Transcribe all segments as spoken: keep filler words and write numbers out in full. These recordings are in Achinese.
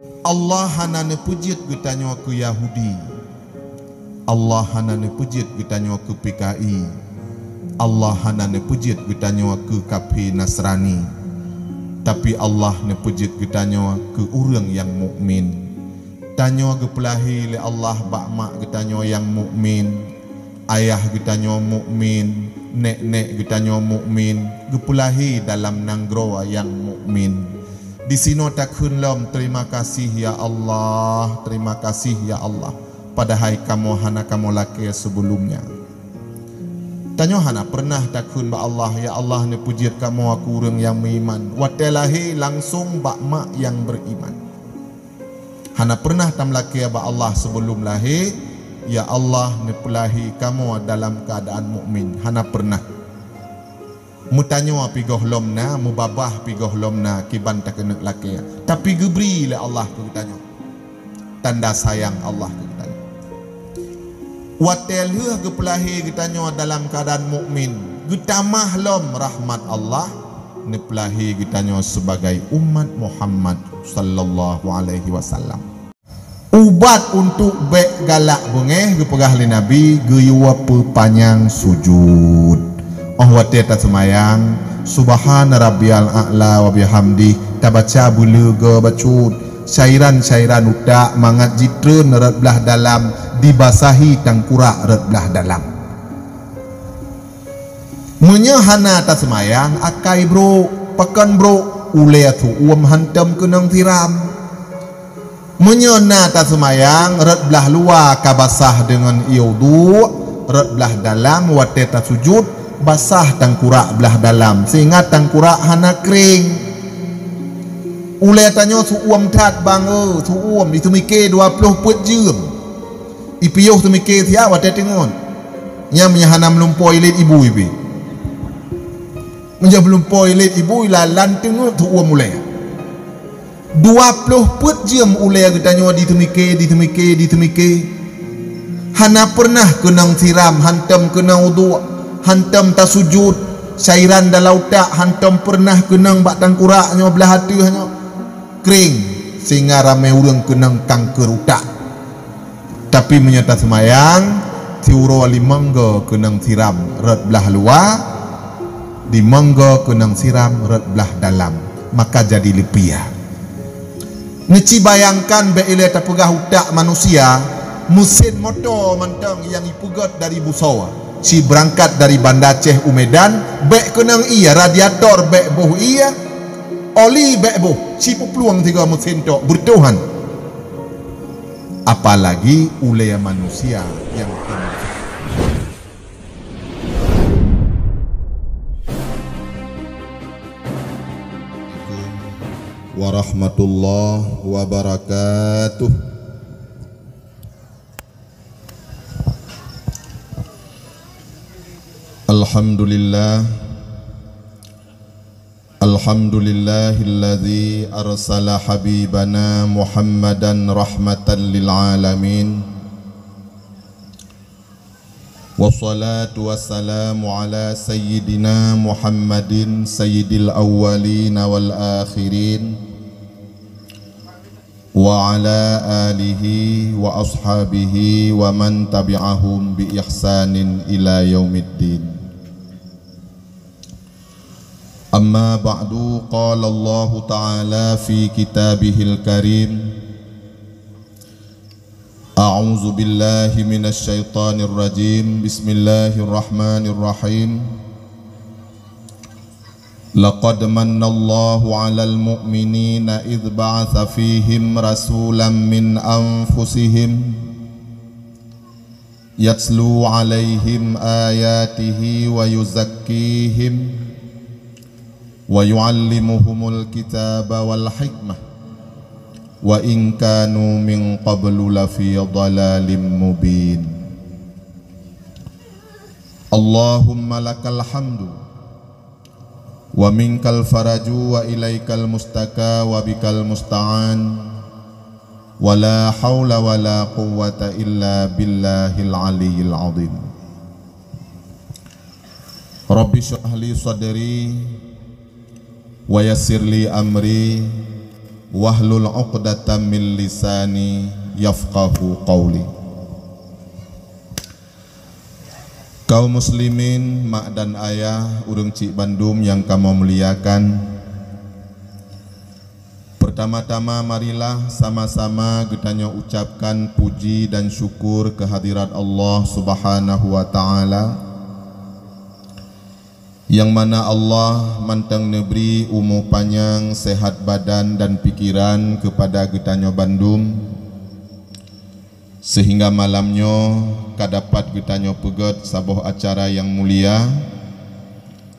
Allah hana neupeujeuet geutanyoe keu Yahudi. Allah hana neupeujeuet geutanyoe keu P K I. Allah hana neupeujeuet geutanyoe keu kafé Nasrani. Tapi Allah neupeujeuet geutanyoe keu ureuëng nyang mukmin. Tanyoe geupeulahé lé Allah bak mak geutanyoe nyang mukmin, ayah geutanyoe mukmin, nék-nék geutanyoe mukmin, geupeulahé dalam nanggroe nyang mukmin. Disinoe takheun lom, "Terima kasih ya Allah, terima kasih ya Allah." Padahai kamoe hana kamoe lakée sibeulom nyan. Tanyoe hana peureunah takheun bak Allah, "Ya Allah, neupeujeuet kamoe keu ureuëng nyang meuiman." Watée lahé langsong bak mak nyang beuiman. Hana peureunah tameulakée bak Allah sibeulom lahé, "Ya Allah, neupeulahé kamoe dalam keuadaan mukmin." Hana peureunah. Meutanyoe pih gohlom na, meubabah pih gohlom na, kiban takeuneuk lakée. Tapi geubri lé Allah keu geutanyoe tanda sayang Allah keu geutanyoe. Watée lheueh geupeulahé geutanyoe dalam keuadaan mukmin, geutamah lom rahmat Allah, neupeulahé geutanyoe sibagai umat Muhammad sallallahu alaihi wasallam. Ubat untuk bék galak beungéh geupeugah lé Nabi, geuyue peupanyang sujut. Óh watée taseumayang, "Subhana rabbiyal a'la wa bihamdih," tabaca beuleugoe bacut. Cairan-cairan utak mangat jitreun rot blah dalam, dibasahi tangkurak rot blah dalam. Meunyoe hana taseumayang, akai brok, pakon brok, ulée su-uem hantom keunong siram. Meunyoe na taseumayang, rot blah luwa ka basah deungon ié uduk, rot blah dalam watée tasujut, basah tangkurak blah dalam, seuhingga tangkurak hana kréng. Ulée tanyoe su-uem that bang, eu, su-uem, iteumike dua ploh peuet jeuem. Ipiôh teumike siat watée teungeut. Nyan meunyoe hana meulumpoe ilét ibu ibi. Meunyoe meulumpoe ilét ibu, ila lam teungeut su-uem ulée. Dua ploh peuet jeuem ulée geutanyoe diteumike, diteumike, diteumike. Hana peureunah keunong siram, hantom keunong uduk, hantom tasujut, cairan dalam utak hantom peureunah keunong bak tangkurak nyoe, blah ateueh nyoe. Kréng, sehingga ramé ureuëng keunong kanker utak. Tapi meunyoe taseumayang, siuroe limong goe keunong siram rot blah luwa, limong goe keunong siram rot blah dalam, maka jadi leupie. Neuci bayangkan bék ilée tapeugah utak manusia, meusén moto mantong nyang ipeugét dari busoe. Ci beurangkat dari Banda Aceh u Medan, bék keunong ié, radiator bék boh ié, oli bék boh, ci peuplueng sigoe meusén tok, beureutohan. Apalagi ulée manusia nyang warahmatullahi wabarakatuh. Alhamdulillah. Alhamdulillahilladzi arsala habibana Muhammadan rahmatan lil alamin. Wassalatu wassalamu ala sayyidina Muhammadin sayyidil awwalina wal akhirin, wa ala alihi wa ashabihi wa man tabi'ahum bi ihsanin ila yaumiddin. Amma ba'du, qala Allahu ta'ala fi kitabihil karim, a'udzu billahi minasy syaithanir rajim. Bismillahirrahmanirrahim. Laqad mannallahu 'alal mu'minina idz ba'atsa fihim rasulam min anfusihim yatlu 'alaihim ayatihi wa yuzakkihim wa yu'allimuhumul kitaba wal hikmah wa in kanu min qablu lafi dhalalim mubin. Allahumma lakal hamdu wa minkal faraju wa ilaikal mustaka wa bikal musta'an, wa la haula wa la quwwata illa billahil aliyyil azim. Rabbi shrah li sadri wa yassir li amri Wahlul 'uqdatam min lisani yafqahu qauli. Kaum muslimin, mak dan ayah, ureuëng chik bandum nyang kamoe muliakan. Pertama-tama, marilah sama-sama geutanyoe ucapkan puji dan syukur keuhadirat Allah Subhanahu wa Ta'ala, nyang mana Allah mantong neubri umu panyang, sehat badan dan pikeran keupada geutanyoe bandum, seuhingga malam nyoe ka dapat geutanyoe peugét saboh acara nyang mulia,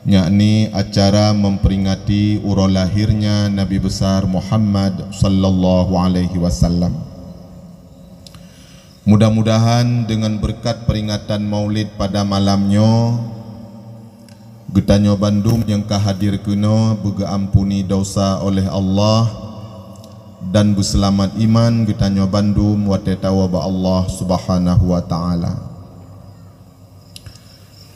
yakni acara memperingati uroe lahirnya Nabi Besar Muhammad sallallahu alaihi wasallam. Mudah-mudahan deungon beureukat peuringatan Maulid pada malam nyoe, geutanyoe bandum nyang ka hadir keunoe beugeuampuni desya oleh Allah dan beuseulamat iman geutanyoe bandum watée tawoe bak Allah Subhanahu wa Ta'ala.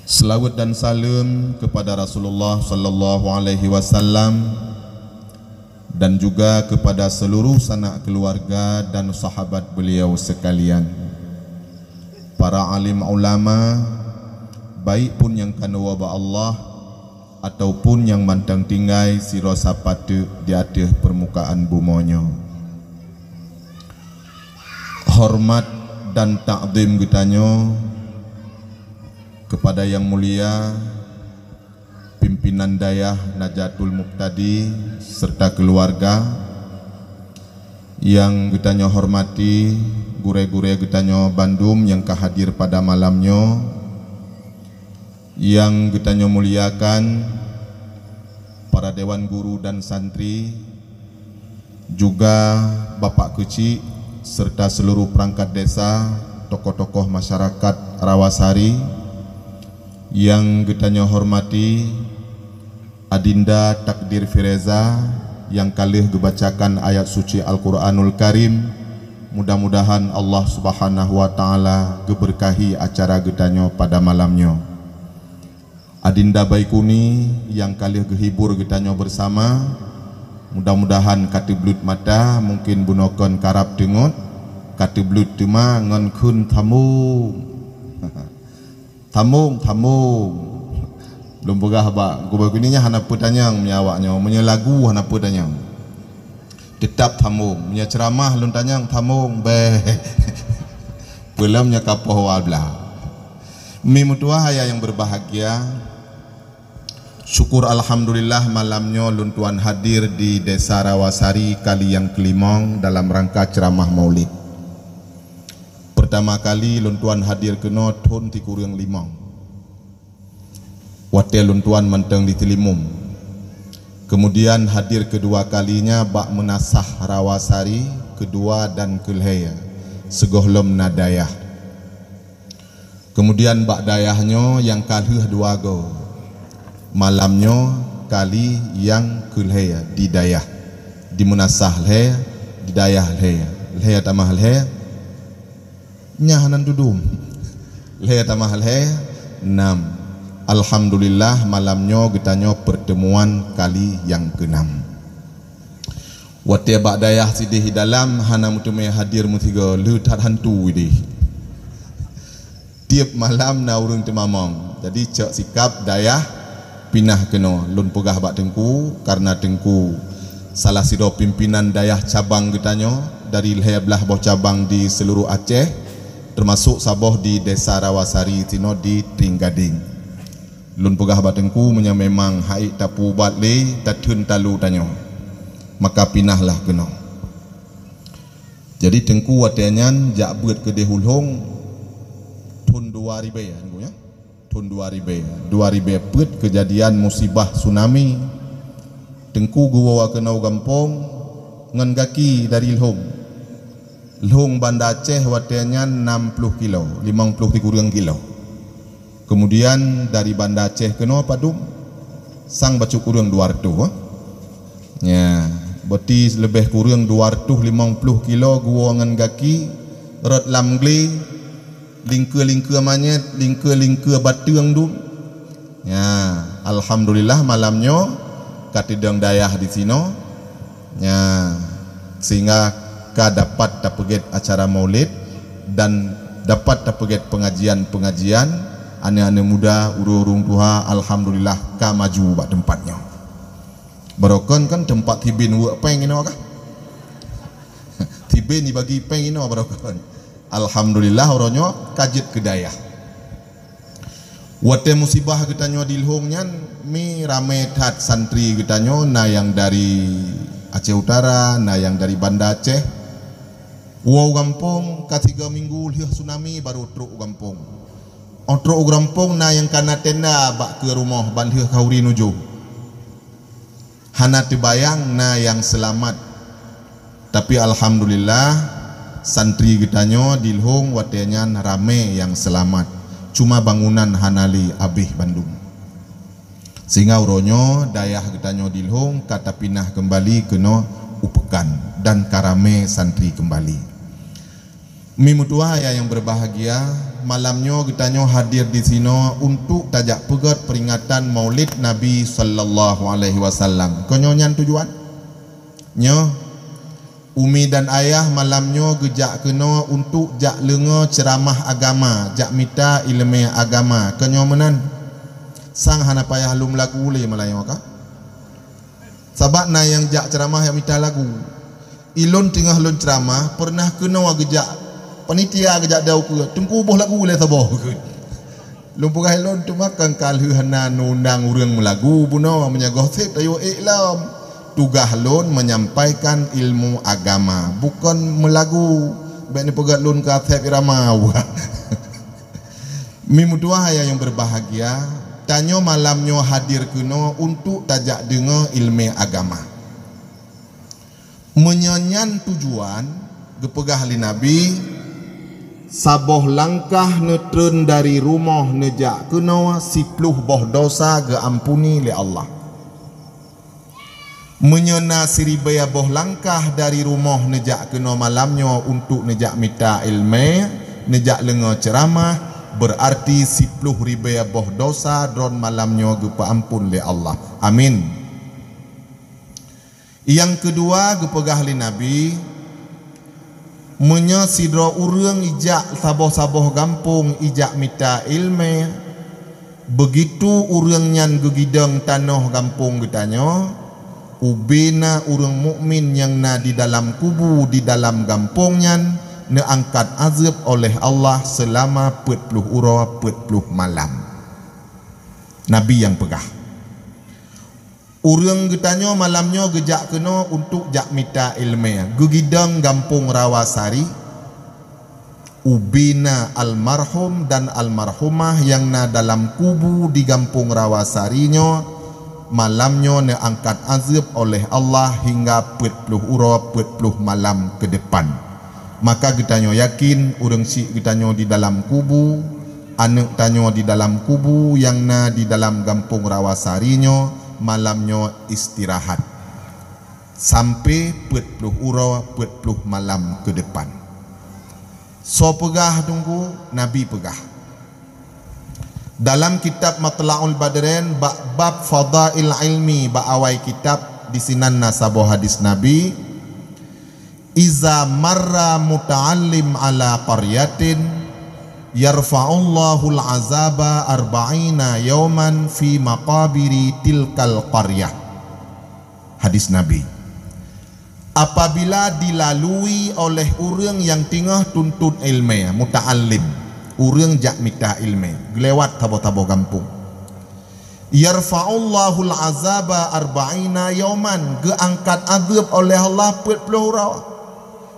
Seulaweuet dan saleuem keupada Rasulullah sallallahu alaihi wasallam dan juga keupada seuluruh sanak keuluwarga dan sahabat beuliau seukalian. Para alim ulama, baik pun nyang ka neuwoe bak Allah ataupun nyang mantong tinggai sidroe sapat teuk di ateueh peurmukaan bumoe nyoe. Hormat dan takzim geutanyoe keupada nyang mulia pimpinan dayah Najatul Muqtadi seureuta keuluwarga, nyang geutanyoe hormati gurée-gurée geutanyoe bandum nyang ka hadir pada malam nyoe, nyang geutanyoe muliakan para dewan guru dan santri, juga Bapak Keuchik seureuta seuluruh peurangkat desa, tokoh-tokoh masyarakat Rawasari nyang geutanyoe hormati, Adinda Takdir Fireza nyang ka lheueh geubacakan ayat suci Al-Qur'anul Karim. Mudah-mudahan Allah Subhanahu wa Ta'ala geubeurkahi acara geutanyoe pada malam nyoe. Adinda Baikuni nyang ka lheueh geuhibur geutanyoe beusama, mudah-mudahan ka teubleuet mata, mungken bunoe kon karab teungoh, ka teubleuet teuma ngon kheun tamong. Tamong, tamong. Lôn peugah bak Guru Baikuni nyan hana peue tanyong meunyoe awak nyoe, meunyoe lagu hana peue tanyong. Teutap tamong. Meunyoe ceuramah lôn tanyong tamong, beh. Peulom nyoe ka poh dua blah. Mi meutuwah ayah nyang berbahagia, syukur alhamdulillah malam nyoe lôn tuan hadir di Desa Rawasari kali nyang keulimong dalam rangka ceuramah Maulid. Peurtama kali lôn tuan hadir keunoe thon sikureueng limong, watée lôn tuan mantong di Teulimum. Keumudian hadir keudua kalinya bak meunasah Rawasari keudua dan keulhée, sigohlom na dayah. Keumudian bak dayah nyoe nyang ka lheueh dua goe. Malam nyoe kali nyang keulhée di dayah, di meunasah lhée, di dayah lhée. Lhée tamah lhée, nyan hana tudum. Lhée tamah lhée, nam. Alhamdulillah, malam nyoe geutanyoe peurteumuan kali nyang keunam. Watée bak dayah sideh di dalam hana meuteumé hadir meusigoe, le that hantu ideh. Tieb malam na ureuëng teumamong. Jadi cok sikab dayah pinah keunoe. Lôn peugah bak Teungku, kareuna Teungku salah sidroe pimpinan dayah cabang geutanyoe dari lhée blaih boh cabang di seuluruh Aceh, teumasok saboh di Desa Rawasari sinoe di Trienggadeng. Lôn peugah bak Teungku, meunyoe memang haiek tapeuubat lé, tatheun talu tanyoe, maka pinahlah keunoe. Jadi Teungku watée nyan jak beuet keudeh u Lhong thon dua ribée, Teungku, ya. Thon dua ribée. Dua ribée peuet keujadian musibah tsunami. Teungku geuwoe keunoe u gampông ngon gaki dari Lhong. Lhong Banda Aceh watée nyan nam ploh kilo, limong ploh sikureueng kilo. Keumudian dari Banda Aceh keunoe padum, sang bacut kureueng dua reutôh, eh. Nya, beuti leubeh kureueng dua reutôh limong ploh kilo geuwoe ngon gaki, rot lam glé, lingkeue-lingkeue manyét, lingkeue-lingkeue bateueng dum. Nya, alhamdulillah malam nyoe ka teudong dayah di sinoe. Nya, Sehingga ka dapat tapeugét acara maulid dan dapat tapeugét pengajian-pengajian, aneuk-aneuk muda, ureuëng-ureuëng tuha, alhamdulillah, ka maju bak teumpat nyoe. Barokon kan teumpat tiben weuek péng inoe kah? Tiben dibagi péng inoe barokon. Alhamdulillah, uroe nyoe ka jeuet keu dayah. Watée musibah geutanyoe dilhong nyan, mi ramé that santri geutanyoe, na nyang dari Aceh Utara, na nyang dari Banda Aceh. Woe u gampông, ka tiga minggu lheueh tsunami baru trok u gampông. Óh trok u gampông, na nyang ka na tenda bak keue rumoh ban lheueh khauri nujoh. Hana teubayang na nyang seulamat. Tapi alhamdulillah, santri geutanyoe dilhong watée nyan ramé nyang seulamat. Cuma bangunan hana lé, abéh bandum. Sehingga uroe nyoe dayah geutanyoe dilhong ka tapinah keumbali keunoe u peukan dan ka ramé santri keumbali. Mi meutuwah ayah nyang berbahagia, malam nyoe geutanyoe hadir di sinoe untuk tajak peugét peringatan Maulid Nabi sallallahu alaihi wasallam. Kon nyoe nyan tujuan? Nyoe, umi dan ayah malam nyoe geujak keunoe untuk jak leungoe ceuramah agama, jak mita iéleumé agama. Kon nyoe meunan? Sang hana payah lom lagu lé malam nyoe kah? Sabab na nyang jak ceuramah nyang mita lagu. Ilôn teungoh lôn ceuramah, peureunah keunoe geujak panitia geujak dau keue, "Teungku, boh lagu lé saboh," kheun. Lôn peugah ilôn, "Teuma kan ka lheueh hana neuundang ureuëng meulagu bunoe, meunyoe goh sép tayue ék lom. Tugaih lôn menyampaikan ilmu agama, bukon meulagu. Bék neupeugét lôn ka sép irama." Mi meutuwah ayah nyang berbahagia, tanyoe malam nyoe hadir keunoe untuk tajak deungoe iéleumé agama. Meunyoe nyan tujuan, geupeugah lé Nabi, "Saboh langkah neutreun dari rumoh neujak keunoe, siploh boh dosa geuampuni lé Allah." Meunyoe na siribée boh langkah dari rumoh neujak keunoe malam nyoe untuk neujak mita iéleumé, neujak leungoe ceuramah, beurarti siploh ribée boh dosa droen malam nyoe geupeuampon lé Allah. Amin. Nyang keudua geupeugah lé Nabi, meunyoe sidroe ureuëng ijak saboh-saboh gampông ijak mita iéleumé, beugitu ureuëng nyan geugidong tanoh gampông geutanyoe, ubena ureuëng mukmin nyang na di dalam kubu di dalam gampông nyan neuangkat azeueb oleh Allah seulama peuet ploh uroe peuet ploh malam. Nabi nyang peugah. Ureuëng geutanyoe malam nyoe geujak keunoe untuk jak mita iéleumé, geugidong gampông Rawasari, ubena almarhum dan almarhumah nyang na dalam kubu di gampông Rawasari nyoe, malam nyoe neuangkat azeueb oleh Allah hingga peuet ploh uroe peuet ploh malam keudepan. Maka geutanyoe yakin ureuëng syiek geutanyoe di dalam kubu, aneuk tanyoe di dalam kubu nyang na di dalam gampông Rawasari nyoe malam nyoe istirahat sampai peuet ploh uroe peuet ploh malam keudepan. Soe peugah Teungku? Nabi peugah. Dalam kitab Matla'ul Badrain bak bab fadail ilmi bak awai kitab, disinan na saboh hadis Nabi, "Iza marra muta'allim ala qaryatin, yarfa'ullahul azaba arba'ina yauman fi maqabiri tilkal qaryah." Hadis Nabi. Apabila dilalui oleh ureuëng nyang teungoh tuntut iéleumé, muta'allim, ureuëng jak mita iéleumé, geulewat saboh-saboh gampông, "Yarfa'ullahul azaba arba'ina yauman," geuangkat azeueb oleh Allah peuet ploh uroe,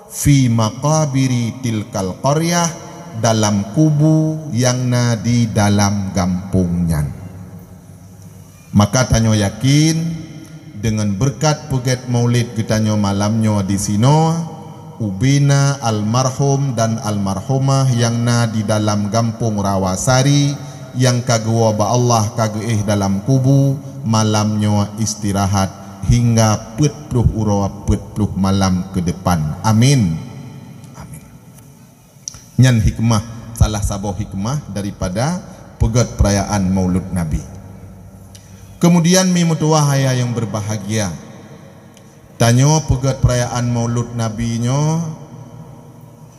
"fi maqabiri tilkal qaryah," dalam kubu nyang na di dalam gampông nyan. Maka tanyoe yakin, deungon beureukat peugét maulid geutanyoe malam nyoe disinoe, ubena almarhum dan almarhumah nyang na di dalam gampông Rawasari nyang ka geuwoe bak Allah ka geuéh dalam kubu, malam nyoe istirahat hingga peuet ploh uroe peuet ploh malam keudepan. Amin. Amin. Nyan hikmah, salah saboh hikmah daripada peugét peurayaan Maulud Nabi. Keumudian, mi meutuwah ayah nyang beurbahagia, Tanyoe peugét peurayaan Maulud Nabi nyoe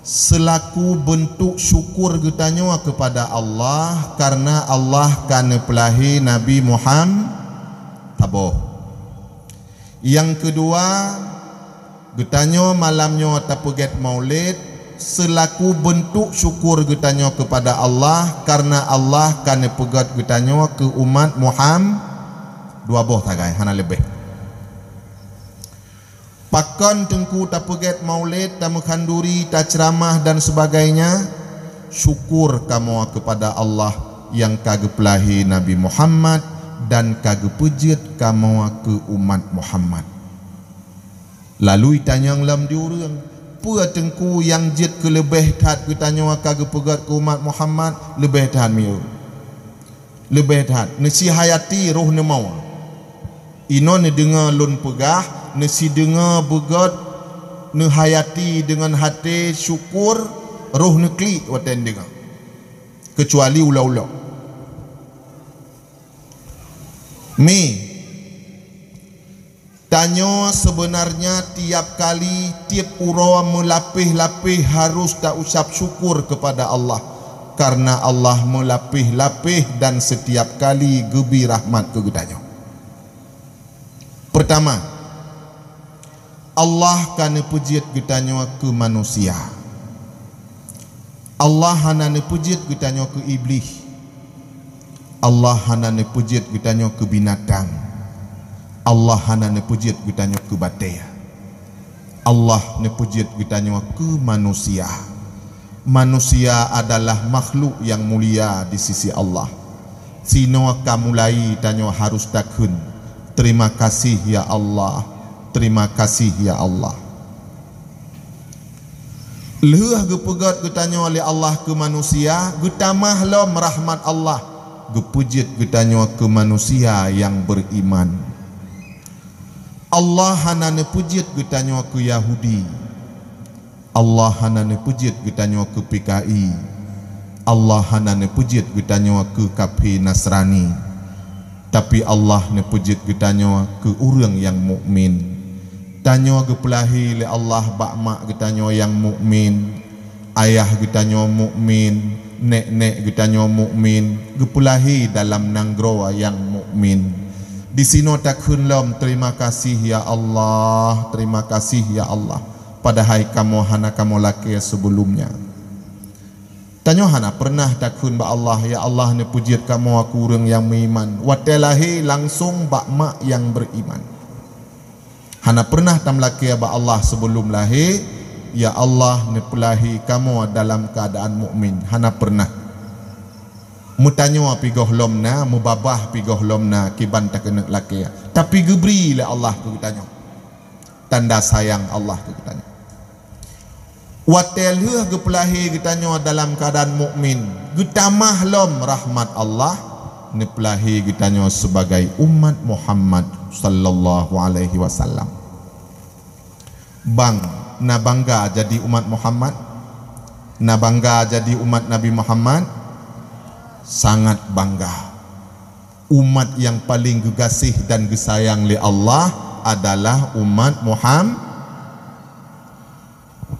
seulaku beuntuk syukur geutanyoe keupada Allah karna Allah ka neupeulahé Nabi Muham-, taboh. Nyang keudua, geutanyoe malam nyoe tapeugét Maulid seulaku beuntuk syukur geutanyoe keupada Allah karna Allah ka neupeugét geutanyoe keu umat Muham-, dua boh sagai, hana leubeh. Pakon Teungku tapeugét Maulid, tameukhanduri, taceuramah dan sebagainya? Syukur kamoe keupada Allah nyang ka geupeulahé Nabi Muhammad dan ka geupeujeuet kamoe keu umat Muhammad. Lalu itanyong lom di ureuëng, "Peue Teungku nyang jeuet keu leubeh that geutanyoe ka geupeugét keu umat Muhammad?" Leubeh that mieu. Leubeh that, neusihayati roh neumoe. Inoe neudeungoe lôn peugah, neusideungoe beugét, neuhayati deungon até syukur, roh neuklik watée neudeungoe. Keucuali ulo-ulo. Mi, tanyoe seubeunarnya tiab kali, tieb uroe meulapéh-lapéh harôh ta-ucab syukur keupada Allah, karna Allah meulapéh-lapéh dan seutiab kali geubri rahmat keu geutanyoe. Peurtama, Allah ka neupeujeuet geutanyoe keu manusia. Allah hana neupeujeuet geutanyoe keu Iblih. Allah hana neupeujeuet geutanyoe keu binatang. Allah hana neupeujeuet geutanyoe keu batée. Allah neupeujeuet geutanyoe keu manusia. Manusia adalah makhluk nyang mulia di sisi Allah. Sinoe ka mulai tanyoe harôh takheun, "Terima kasih, ya Allah. Terima kasih, ya Allah." Lheueh geupeugét geutanyoe lé Allah keu manusia, geutamah lom rahmat Allah, geupeujeuet geutanyoe keu manusia nyang beriman. Allah hana neupeujeuet geutanyoe keu Yahudi. Allah hana neupeujeuet geutanyoe keu P K I. Allah hana neupeujeuet geutanyoe keu kafé Nasrani. Tapi Allah neupeujeuet geutanyoe keu ureuëng nyang mukmin. Tanyoe geupeulahé lé Allah bak mak geutanyoe nyang mukmin, ayah geutanyoe mukmin, nék-nék geutanyoe mukmin, geupeulahé dalam nanggroe nyang mukmin. Disinoe takheun lom, "Terima kasih, ya Allah, terima kasih, ya Allah." Padahai kamoe hana kamoe lakée seubeulom nyan. Tanyoe hana peureunah takheun bak Allah, "Ya Allah, neupeujeuet kamoe keu ureuëng nyang meuiman." Watée lahé langsong bak mak nyang beriman. Hana peureunah tameulakée bak Allah seubeulom lahé, "Ya Allah, neupeulahé kamoe dalam keuadaan mukmin." Hana peureunah. Meutanyoe pi gohlom na, meubabah pi gohlom na, kiban takeuneuk lakée. Tapi geubri lé Allah keu geutanyoe. Tanda sayang Allah keu geutanyoe. Watée lheueh geupeulahé geutanyoe dalam keuadaan mukmin, geutamah lom rahmat Allah, neupeulahé geutanyoe sibagai umat Muhammad sallallahu alaihi wasallam. Bang, na bangga jadi umat Muhammad? Na bangga jadi umat Nabi Muhammad? Sangat bangga. Umat nyang paleng geugaséh dan geusayang lé Allah adalah umat Muham-,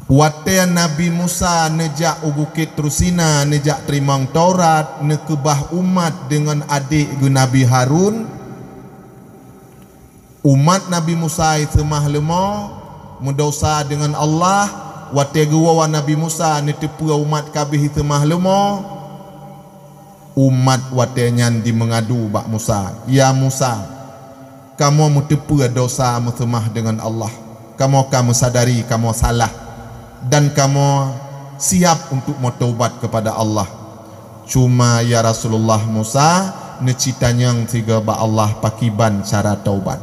watée Nabi Musa neujak u Bukét Tursina, neujak teurimong Taurat, neukeubah umat deungon adék geuh Nabi Harun, umat Nabi Musa seumah leumo, meudesya deungon Allah. Watée geuwoe Nabi Musa neuteupeue umat ka abéh seumah leumo, umat watée nyan jimeungadu bak Musa, "Ya Musa, kamoe meuteupeue desya meuseumah deungon Allah. Kamoe ka meusadari kamoe salah dan kamoe siab untuk meutaubat keupada Allah. Cuma, ya Rasulullah Musa, neucitanyong sigoe bak Allah pakiban cara taubat."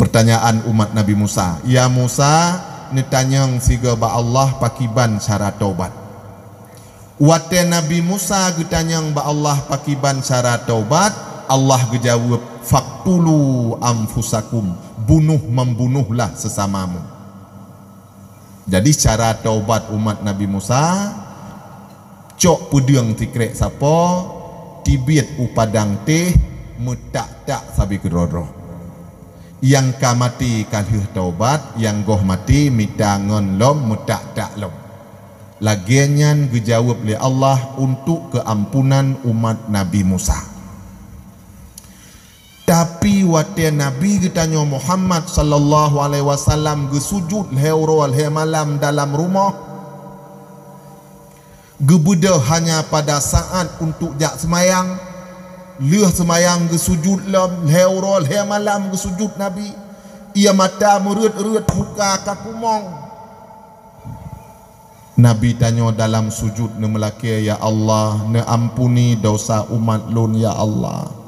Pertanyaan umat Nabi Musa, "Ya Musa, neutanyong sigoe bak Allah pakiban cara taubat." Watée Nabi Musa geutanyong bak Allah pakiban cara taubat, Allah geujaweueb, "Faqtulu anfusakum, bunoh membunuhlah sesamamu." Jadi, cara taubat umat Nabi Musa, cok peudeueng sikrek sapo, tibiet u padang téh, meutak-tak sabe keudroe-droe. Nyang ka maté ka lheueh taubat, nyang goh maté mita ngon lom meutak-tak lom. Lagée nyan geujaweueb lé Allah untuk keuampunan umat Nabi Musa. Tapi watée Nabi geutanyoe Muhammad sallallahu alaihi wasallam geusujut lhée uroe lhée malam dalam rumoh, geubeudôh hanya pada saat untuk jak seumayang, lheueh seumayang geusujut lom, lhée uroe lhée malam geusujut Nabi. Ie mata meureuet-reuet, muka ka kumong. Nabi tanyoe dalam sujut neumeulakée, "Ya Allah, neuampuni dosa umat lôn, ya Allah.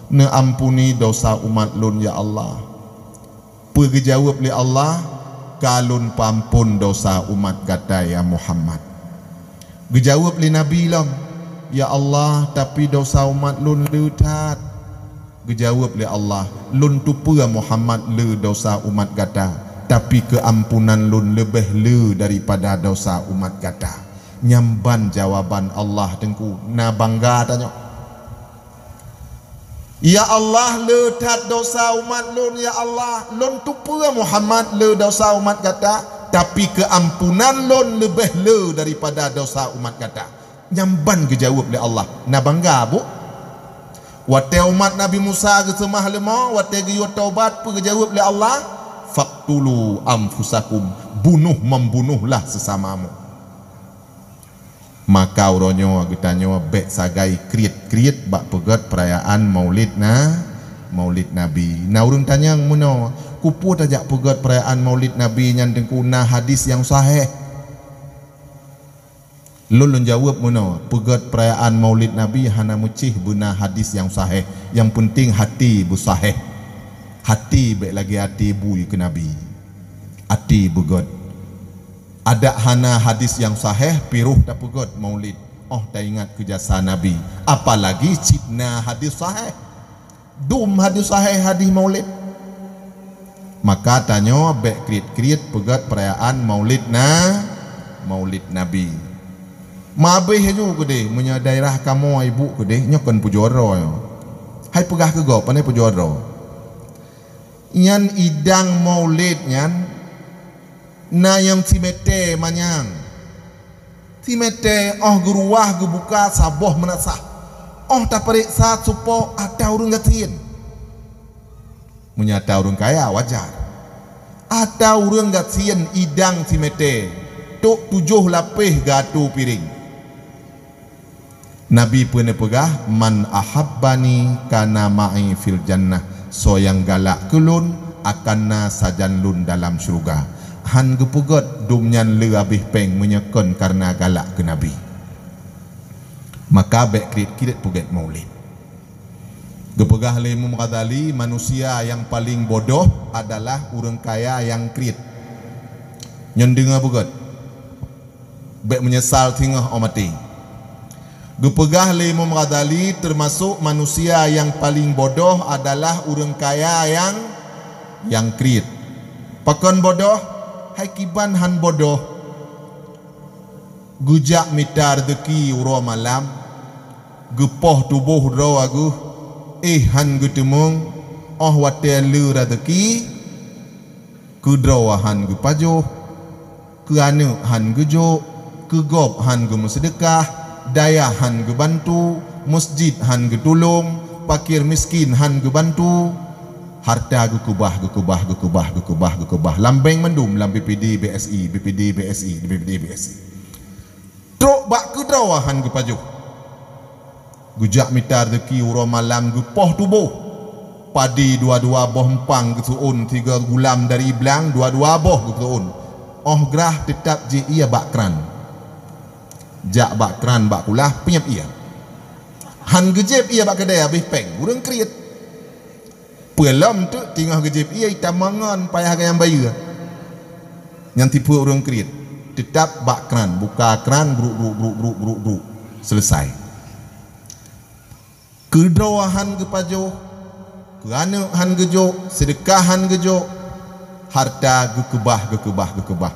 Neuampuni dosa umat lôn, ya Allah." Peue geujaweueb lé Allah, "Ka lôn peuamphon dosa umat gata, ya Muhammad." Geujaweueb lé Nabi lom, "Ya Allah, tapi dosa umat lôn le that." Geujaweueb lé Allah, "Lôn tupeue Muhammad le dosa umat gata, tapi keuampunan lôn leubeh le daripada dosa umat gata." Nyan ban jawaban Allah, Teungku, na bangga tanyoe. "Ya Allah, le that dosa umat lôn, ya Allah. Lôn tupeue Muhammad le dosa umat gata, tapi keuampunan lôn leubeh le daripada dosa umat gata." Nyan ban geujaweueb lé Allah. Na bangga, Bu? Watée umat Nabi Musa geuseumah leumô, watée geuyue taubat, peue geujaweueb lé Allah? "Faqtulu anfusakum, bunoh membunohlah sesamamu." Maka uroe nyoe geutanyoe bék sagai kriet-kriet bak peugét peurayaan Maulid na, Maulid Nabi. Na ureuëng tanyong meunoe, "Keupeue tajak peugét peurayaan Maulid Nabi nyan, Teungku, na hadis nyang sahih?" Lôn, lôn jaweueb meunoe, peugét peurayaan Maulid Nabi hana meucéh beuna hadis nyang sahih. Nyang peunteng hati beusahih. Hati bék lagée até bui keu Nabi. Até beugét. Adak hana hadis nyang sahih, piroh tapeugét Maulid, óh taingat keu jasa Nabi, apalagi cit na hadis sahih. Dum hadis sahih hadis Maulid. Maka tanyoe bék kriet-kriet peugét peurayaan Maulid na, Maulid Nabi. Mabéh aju keudeh, meunyoe daerah kamoe ibu keudeh, nyoe kon pujoe droe nyoe. Hai peugah keu gob, pane pujoe droe. Nyan idang Maulid nyan na nyang simeté manyang. Simeté óh geuruwah geubuka saboh meunasah. Óh tapareksa supo atra ureuëng gasien. Meunyoe atra ureuëng kaya, wajar. Atra ureuëng gasien idang simeté, trok tujoh lapéh geuatô piréng. Nabi peue neupeugah, "Man ahabbani kana ma'i fil jannah." Soe nyang galak keu lôn, akan na sajan lôn dalam syeuruga. Han geupeugét dum nyan le habéh péng meunyoe kon kareuna galak keu Nabi. Maka bék kriet-kriet peugét Maulid. Geupeugah lé Imam Ghazali, manusia nyang paleng bodoh adalah ureuëng kaya nyang kriet. Nyan deungoe beugét. Bék meunyeusal singoh óh maté. Geupeugah lé Imam Ghazali, teumasok manusia nyang paleng bodoh adalah ureuëng kaya nyang, nyang kriet. Pakon bodoh? Hai kiban han bodoh. Geujak mita reuzeuki uroe malam, geupoh tuboh droe geuh, éh han geuteumeung, óh watée le reuzeuki, keudroe han geupajoh, keu aneuëk han geujok, keu gob han geumeuseudeukah, dayah han geubantu, meusjid han geutulông, pakir miskin han geubantu, harta geukeubah, geukeubah, geukeubah, geukeubah, geukeubah. Lam bank mandum, lam B P D B S I, B P D B S I, B P D B S I. Trok bak keudroe han geupajoh. Geujak mita reuzeuki uroe malam geupoh tuboh. Padé dua-dua boh eumpang geuseuôn, sigoe gulam dari blang dua-dua boh geuseuôn. Óh grah teutab jieb ie bak kran. Jak bak kran bak kulah, piep ie. Han geujieb ie bak keudè habéh péng, ureuëng kriet. Peue lom teuk teungoh geujieb ie itamong ngon payah gayang bayeue. Nyan tipe ureuëng kriet. Teutab bak kran, buka kran, bruk, bruk, bruk, bruk, bruk, bruk. Selesai. Keudroe han geupajoh, keu aneuëk han geujok, seudeukah han geujok, harta geukeubah, geukeubah, geukeubah.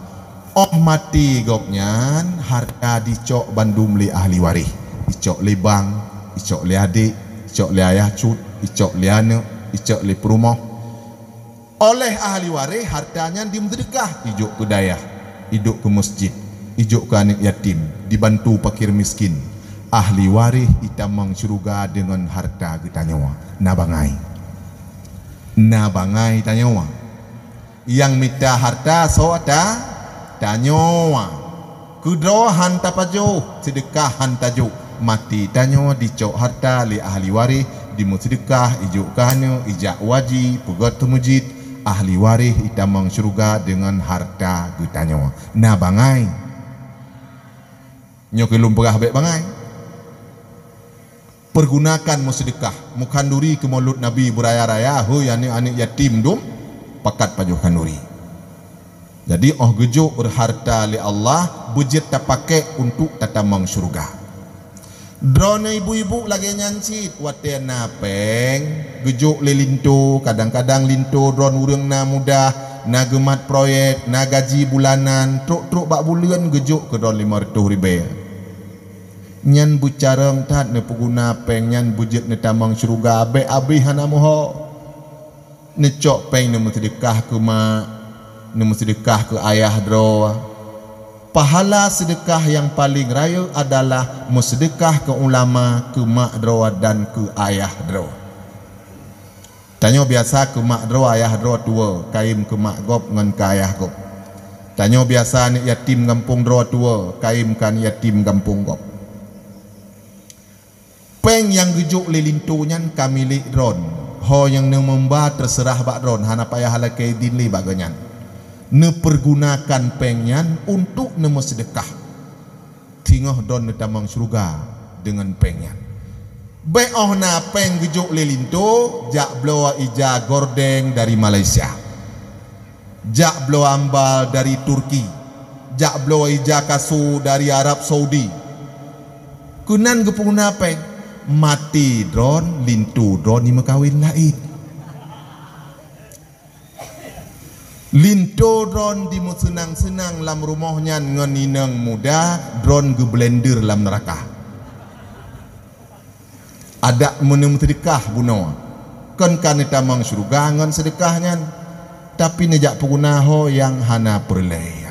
Óh maté gobnyan, harta jicok bandum lé ahli waréh. Jicok lé bang, jicok lé adék, jicok lé ayah cut, jicok lé aneuëk, jicok lé peurumoh. Óh lheueh ahli waréh harta nyan dimeuseudeukah, ijok keu dayah, ijok keu meuseujid, ijok keu aneuk yatim, dibantu fakir miskin. Ahli waréh itamong syeuruga deungon harta geutanyoe. Na bangai. Na bangai tanyoe. Nyang mita harta soe ta-, tanyoe. Keudroe han tapajoh, seudeukah han tajok. Maté tanyoe dicok harta lé ahli waréh, dimeuseudeukah, ijok keu aneuk, ijak u haji, peugöt teumeujid, ahli waréh itamong syeuruga deungon harta geutanyoe. Na bangai. Nyoe keuh lôn peugah bék bangai. Pergunakan meuseudeukah, meukhanduri keu Maulud Nabi beuraya-raya, hôi aneuk-aneuk yatim dum pakat pajoh khanduri. Jadi, óh geujok harta lé Allah, beujeuet tapakék untuk tatamong syeuruga. Droeneuh ibu-ibu lagée nyan cit, watée na péng, geujok lé linto, kadang-kadang linto droen ureuëng na mudah, na geumat proyek, na gaji bulanan, trok-trok bak buleuen geujok keu droen limong reutôh ribée. Nyan beucarông that neupeuguna péng nyan beujeuet neutamong syeuruga, bék abéh hana meuho. Neucok péng neumeuseudeukah keu mak, neumeuseudeukah keu ayah droe. Pahala seudeukah nyang paleng rayeuk adalah meuseudeukah keu ulama, keu mak droe dan keu ayah droe. Tanyoe biasa keu mak droe, ayah droe tuwoe, kayém keu mak gob ngon keu ayah gob. Tanyoe biasa aneuk yatim gampông droe tuwoe, kayém keu aneuk yatim gampông gob. Péng nyang geujok lé linto nyan ka milék droen. Ho nyang neumeumba teuseurah bak droen, hana payah lakée idin lé bak geuhnyan. Neupeurgunakan péng nyan untuk neumeuseudeukah. Singoh droen neutamong syeuruga deungon péng nyan. Bék óh na péng geujok lé linto, jak bloe ija gordeng dari Malaysia. Jak bloe ambal dari Turki, jak bloe ija kaso dari Arab Saudi. Keunan geupeuguna péng, maté droen, linto droen jimeukawen laén. Linto droen jimeuseunang-seunang lam rumoh nyan ngon inong muda, droen geublender lam neuraka. Adak meuneu meuseudeukah bunoe, kon ka neutamong syeuruga ngon seudeukah nyan, tapi neujak peuguna ho nyang hana peureulée.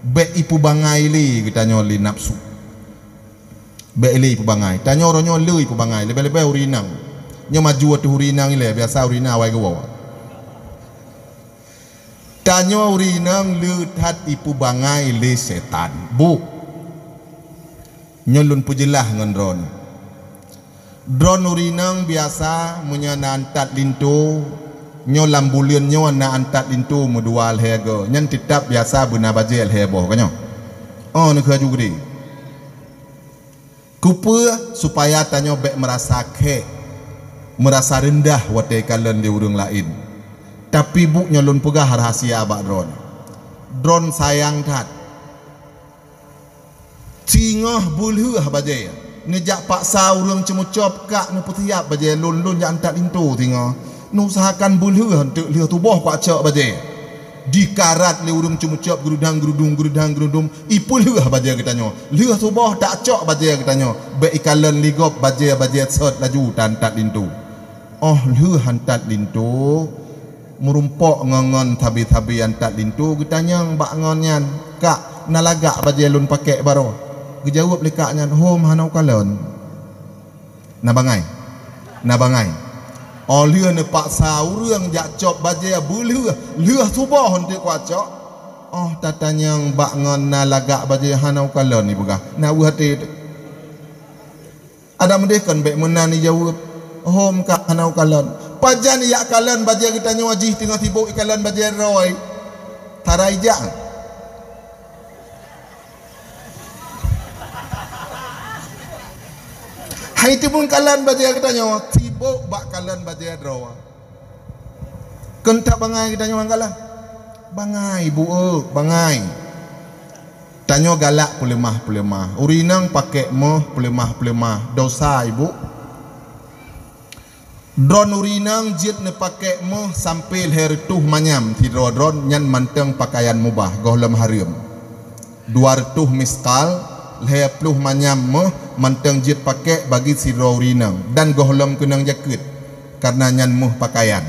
Bék ipeubangai lé geutanyoe lé nafeusu. Bék lé ipeubangai. Tanyoe uroe nyoe le ipeubangai, leubeh-leubeh ureuëng inong. Nyoe maju ateueh ureuëng inong ilée, biasa ureuëng inong awai geuwoe. Tanyoe ureuëng inong le that ipeubangai lé setan. Bu, nyoe lôn peujeulaih ngon droeneuh. Droen ureuëng inong biasa meunyoe na antat linto, nyoe lam buleuen nyoe na antat linto meudua lhée goe, nyan teutab biasa beuna bajée lhée boh, ka nyoe? Oh, neukheun aju geude. Keupeue? Supaya tanyoe bék meurasa kheh, meurasa reundah watée ikalon lé ureuëng laén. Tapi bu, nyoe lôn peugah rahsia bak droen. Droen sayang that. Singoh beulheueh bajée. Neujak paksa ureuëng ceumeucop kak neupeusiab bajée lôn-lôn jak antat linto singoh. Neuusahakan beulheueh eunteuk lheueh tuboh kucok bajée. Dikarat lé ureuëng ceumeucop geurudang-geurudung, geurudang-geurudung, ipeulheueh bajée geutanyoe. Lheueh tuboh tacok bajée geutanyoe. Bék ikalon lé gob bajée-bajée sot laju ta antat linto. Óh lheueh antat linto, meurumpok ngon-ngon sabe-sabe antat linto geutanyong bak ngon nyan, "Kak, na lagak bajée lôn pakék baroe?" Geujaweueb lé kak nyan, "Hom, hana ukalon." Na bangai. Na bangai. Óh lheueh neupaksa ureuëng jak cop bajée beulheueh, lheueh tuboh eunteuk kucok. Óh tatanyong bak ngon na lagak bajée hana ukalon ipeugah. Na weueh até teuh. Adak meudeh kon bék meunan ijaweueb, "Hom kak hana ukalon." Pajan ijak kalon bajée geutanyoe jih teungoh sibok ikalon bajée droe. Tara ijak. Hai timun kalon bajée geutanyoe, sibok bak kalon bajée droe. Kon that bangai geutanyoe nyang galak? Bangai, Bu, eu, bangai. Tanyoe galak peuleumah-peuleumah. Ureuëng inong pakék méuh peuleumah-peuleumah. Dosa, Ibu. Droen ureuëng inong jeuet neupakék méuh sampoe lhée reutôh manyam sidroe droen, nyan mantong peukayan mubah, gohlom hareuem. Dua reutôh miskal, lhée ploh manyam méuh mantong jeuet pakék bagi sidroe ureuëng inong, dan gohlom keunong jakeuet, kareuna nyan méuh peukayan.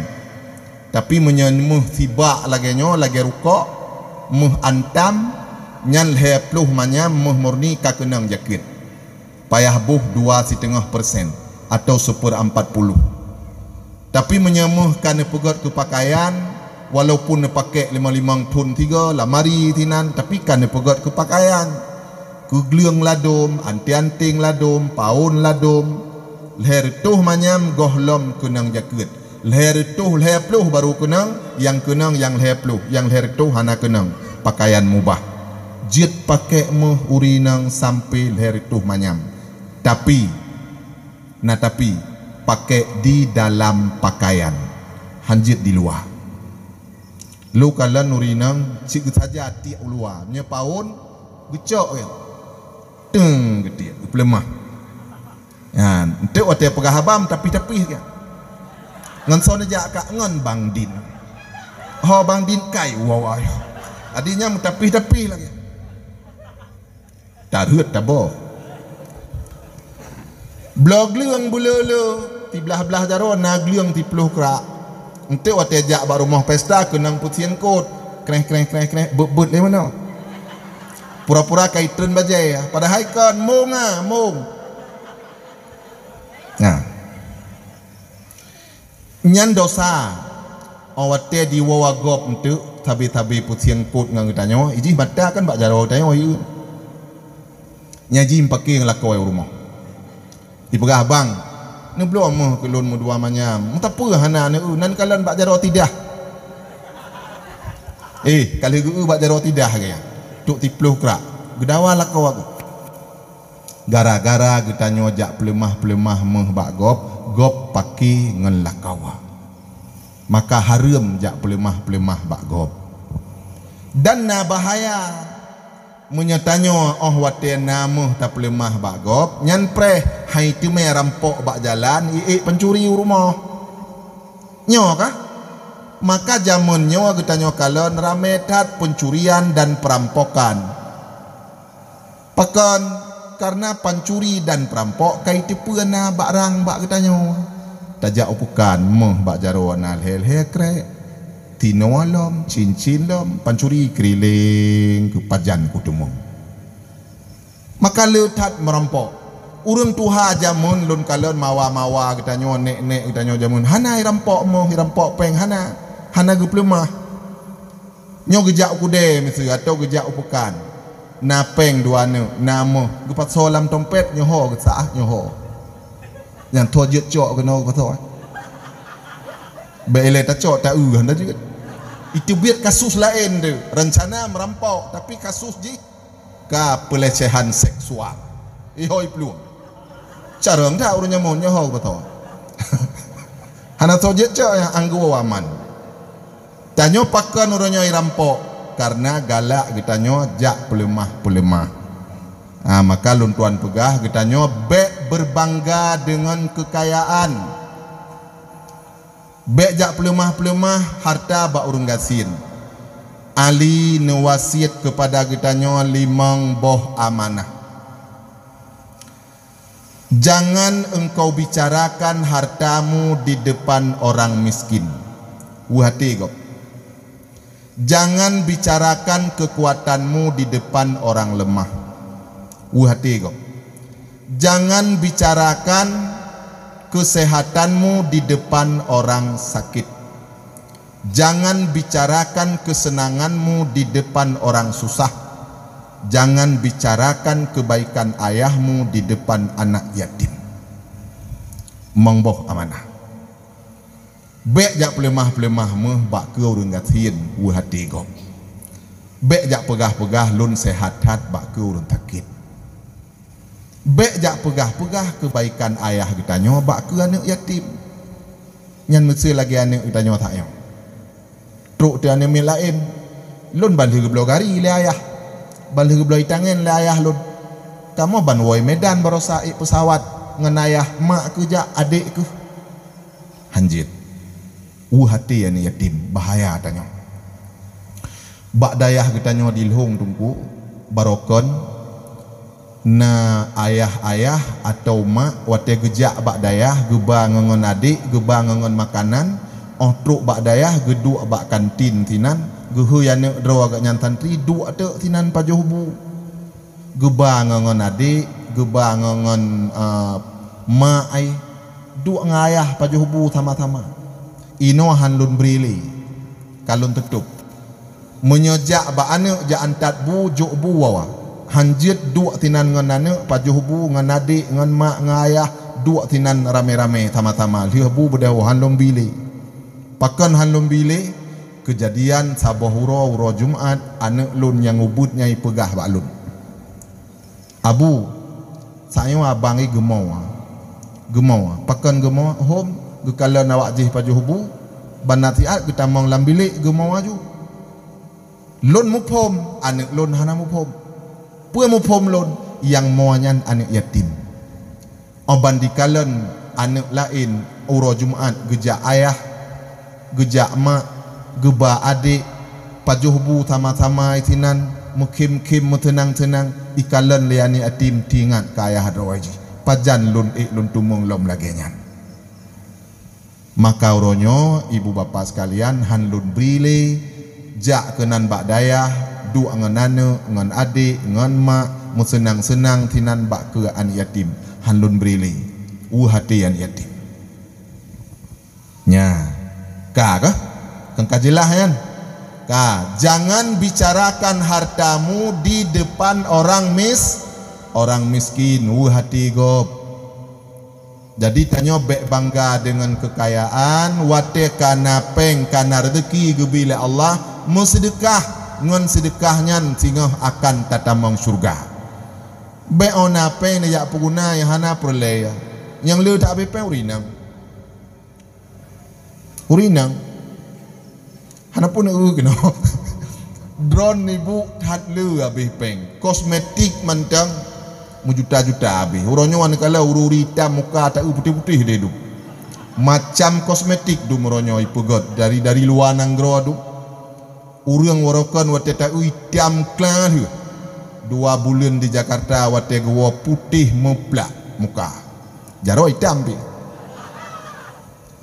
Tapi meunyoe méuh sibak lagée nyoe, lagée rukok, méuh antam, nyan lhée ploh manyam méuh murni ka keunong jakeuet. Payah boh dua siteungoh persen atau seperempat puluh. Tapi meunyoe méuh ka neupeugét keu pakaian, walaupun neupakék limong-limong thon tiga, lamari sinan, tapi ka neupeugét keu pakaian, keu gleueng ladôm, anting-anting ladôm, paon ladôm, lhée reutôh manyam gohlom keunong jakeuet. Lhée reutôh lhée ploh barô keunong, nyang keunong nyang lhée ploh, nyang lhée reutôh hana keunong. Pakaian mubah. Jeuet pakék méuh ureuëng inong sampoe lhée reutôh manyam. Tapi, na tapi, pakék di dalam pakaian. Hanjeuet di luwa. Lôn kalon ureuëng inong cit geusaja tiek u luwa. Meunyoe paon, geucok ya. Teueng geutiek, geupeuleumah. Nyan, enteuk watée peugah haba meutapih-tapih geuh. Ngon soe neujak kak ngon Bang Din. Ho Bang Din kai, wawai. Adi nyan meutapih-tapih lagée. Tarheuet taboh. Bloe gleueng beuleu-leu, siblah-blah jaroe na gleueng siploh krak. Enteuk watée jak bak rumoh pesta keunong peusieng kot. Kreh, kreh, kreh, kreh, beuet-beuet lé meunoe. Pura-pura ka itreun bajée, padahai kon, mong ah, mong. Nah. Nyan dosa. Óh watée diwoe gob enteuk, sabe-sabe peusieng kot ngon geutanyoe, ijih mata kan bak jaroe geutanyoe, yue. Nyan jih meupaké ngon lakoe u rumoh. Jipeugah, "Bang, neubloe méuh keu lôn meudua manyam." "Meusapeue hana neueu, nan kalon bak jaroe tidah." Eh, ka lheueh geueu bak jaroe tidah gaya. Tuk siploh krak. Geudawa lakoe geuh. Gara-gara geutanyoe jak peuleumah-peuleumah méuh bak gob, gob paké ngon lakoe. Maka hareuem jak peuleumah-peuleumah bak gob. Dan na bahaya. Meunyoe tanyoe óh watée na méuh tapeuleumah bak gob, nyan preh hai teumé rampok bak jalan, iék pancuri u rumoh. Nyoe kah? Maka jamén nyoe geutanyoe kalon ramé that peuncurian dan peurampokan. Pakon? Kareuna pancuri dan peurampok ka iteupeue na barang bak geutanyoe. Tajak u peukan, méuh bak jaroe na lhée-lhée krék, tinoe lom, cincin lom, pancuri keurileng keu pajan kuteumeung. Maka le that meurampok. Ureuëng tuha jamén lôn kalon mawa-mawa geutanyoe, nék-nék geutanyoe jamén hana irampok méuh, irampok péng hana, hana geupeuleumah. Nyoe geujak u keudée miseue atawa geujak u peukan. Na péng dua neuk, na méuh, geupasoe lam tompét, nyoe ho geusaah, nyoe ho. Nyang tho jeuet cok keunoe geupasoe. Bék ilée tacok, ta-eu hana jeuet. Iteubiet kasus laén teuh, reuncana meurampok, tapi kasus jih ka peulecehan seksual. Ihôi plueng. Carông that ureuëng nyoe mon nyoe ho geupasoe. Hana tho jeuet cok nyang anggô aman. Tanyoe pakon uroe nyoe irampok, kareuna galak geutanyoe jak peuleumah-peuleumah. Ha, maka lôn tuan peugah geutanyoe bék beubangga deungon keukayaan. Bék jak peuleumah-peuleumah hareuta bak ureuëng gasien. Ali neuwasiet keupada geutanyoe limong boh amanah. Jangan engkau bicarakan hartamu di depan orang miskin. Weueh até gob. Jangan bicarakan kekuatanmu di depan orang lemah. Weueh até gob. Jangan bicarakan kesehatanmu di depan orang sakit. Jangan bicarakan kesenanganmu di depan orang susah. Jangan bicarakan kebaikan ayahmu di depan anak yatim. Limong boh amanah. Bék jak peuleumah-peuleumah méuh bak keu ureuëng gasien, weueh até gob. Bék jak peugah-peugah lôn seuhat that bak keu ureuëng sakét. Bék jak peugah-peugah keubaikan ayah geutanyoe bak keu aneuëk yatim. Nyan meuseu lagée aneuëk geutanyoe that nyoe. Trok teuh aneuëk miet laén, lôn ban lheueh geubloe gari lé ayah, ban lheueh geubloe itangen lé ayah lôn. Kamoe ban woe Medan barosa ék peusawat ngon ayah, mak keuh jak, adék keuh. Hanjeuet. Weueh até aneuëk yatim, bahaya tanyoe. Bak dayah geutanyoe di Lhong Teungku, barokon na ayah-ayah atawa mak watée geujak bak dayah geuba ngon adék, geuba ngon makanan, Óh trok bak dayah, geuduek bak kantin sinan, geuhôi aneuk droe geuh nyan santri, duek teuk sinan pajoh bu. Geuba ngon, ngon adék, geuba ngon, ngon, eh, mak ai, duek ngon ayah pajoh bu sama-sama. Inoe han lôn bri lé, ka lôn teutôp. Meunyoe jak bak aneuk, jak antat bu, jok bu wawa. Han jeuet duek sinan ngon aneuk, pajoh bu ngon adék, ngon mak, ngon ayah, duek sinan ramé-ramé sama-sama. Lheueh bu beudôh, han lôn bri lé. Pakon han lôn bri lé? Keujadian saboh uroe, uroe Jumat, aneuk lôn nyang ubit nyan ipeugah bak lôn, "Abu, sayoe abang i geumoe." "Geumoe? Pakon geumoe?" "Hom, geukalon awak jih pajoh bu, ban nasihat geutamong lam bilék, geumoe aju." Lôn muphom, aneuk lôn hana muphom. Peue muphom lôn? Nyang moe nyan aneuk yatim. Óh ban dikalon aneuk laén uroe Jumat geujak ayah, geujak mak, geuba adék, pajoh bu sama-sama sinan, meukhém-khém, meuseunang-seunang, ikalon lé aneuk yatim, teuingat keu ayah droe jih. Pajan lôn ék lôn teumeung lom lagée nyan. Maka uroe nyoe, ibu bapak sekalian, han lôn bri lé, jak keunan bak dayah, duek ngon aneuk, ngon adék, ngon mak, meuseunang-seunang sinan bak keu aneuk yatim. Han lôn bri lé, weueh até aneuk yatim. Nya, ka kah? Kan ka jeulaih nyan? Ka, jangan bicarakan hartamu di depan orang mis-, orang miskin, weueh até gob. Jadi, tanyoe bék bangga deungon keukayaan, watée ka na péng, ka na reuzeuki geubri lé Allah, meuseudeukah, ngon seudeukah nyan singoh akan tatamong syeuruga. Bék óh na péng neujak peuguna nyang hana peureulée, nyang le that abéh péng ureueng inong. Ureueng inong. Hana pun eu keunoe. Droeneuh ibu that le abéh péng. Kosmetik mantong meujuta-juta abéh. Uroe nyoe neukalon ureueng itam muka taeu putéh-putéh deh dum. Macam kosmetik dum uroe nyoe ipeugét dari, dari luwa nanggroe dum. Ureueng woroe kon watée taeu itam klang lheueh. Dua buleuen di Jakarta watée geuwoe putéh meuplak muka. Jaroe itam pih.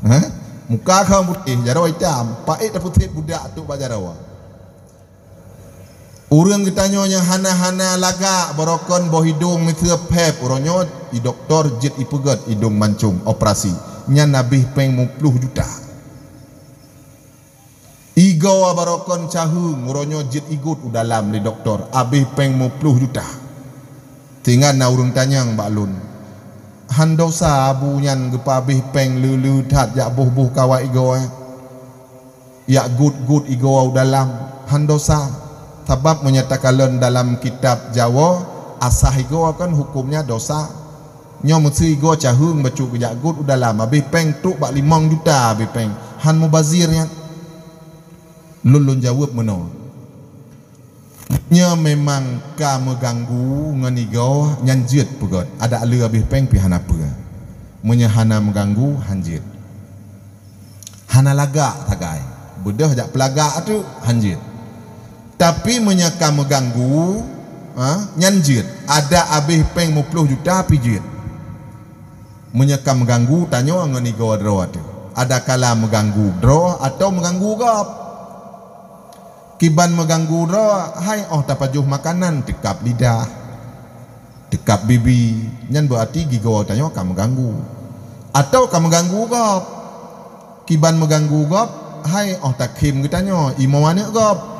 Hah? Muka kheueh putéh, jaroe itam, paét tapeusiet budak trok bak jaroe. Ureueng geutanyoe nyang hana-hana lagak, barokon boh idong miseue phép, uroe nyoe i dokto jeuet ipeugét idong mancong, operasi. Nyan abéh péng meuplôh juta. Igoe barokon caheueng, uroe nyoe jeuet igot u dalam lé dokto, abéh péng meuplôh juta. Singoh na ureueng tanyong bak lôn, "Han dosa abu nyan geupeuabéh péng le-le that jak boh-boh kawat igoe, jak got-got igoe u dalam? Han dosa?" Sabab meunyoe takalon dalam kitab Jawoe, asah igoe kan huköm nyan dosa. Nyoe miseue igoe caheueng bacut geujak got u dalam, abéh péng trok bak limong juta abéh péng, han mubazir nyan. Lôn, lôn jaweueb meunoe. Nyoe memang ka meuganggu ngon igoe nyan jeuet peugét, adak le abéh péng pih hana peue. Meunyoe hana meuganggu, han jeuet. Hana lagak sagai, beudôh jak peulagak teuk, han jeuet. Tapi meunyoe ka meuganggu, ha, nyan jeuet, adak abéh péng meuplôh juta pih jeuet. Meunyoe ka meuganggu, tanyoe ngon igoe droe teuk. Adakala meuganggu droe atawa meuganggu gob. Kiban meuganggu droe, hai óh tapajoh makanan teukab lidah, teukab bibi, nyan beuarti gigoe tanyoe ka meuganggu. Atawa ka meuganggu gob. Kiban meuganggu gob, hai óh takhém geutanyoe, imoe aneuk gob.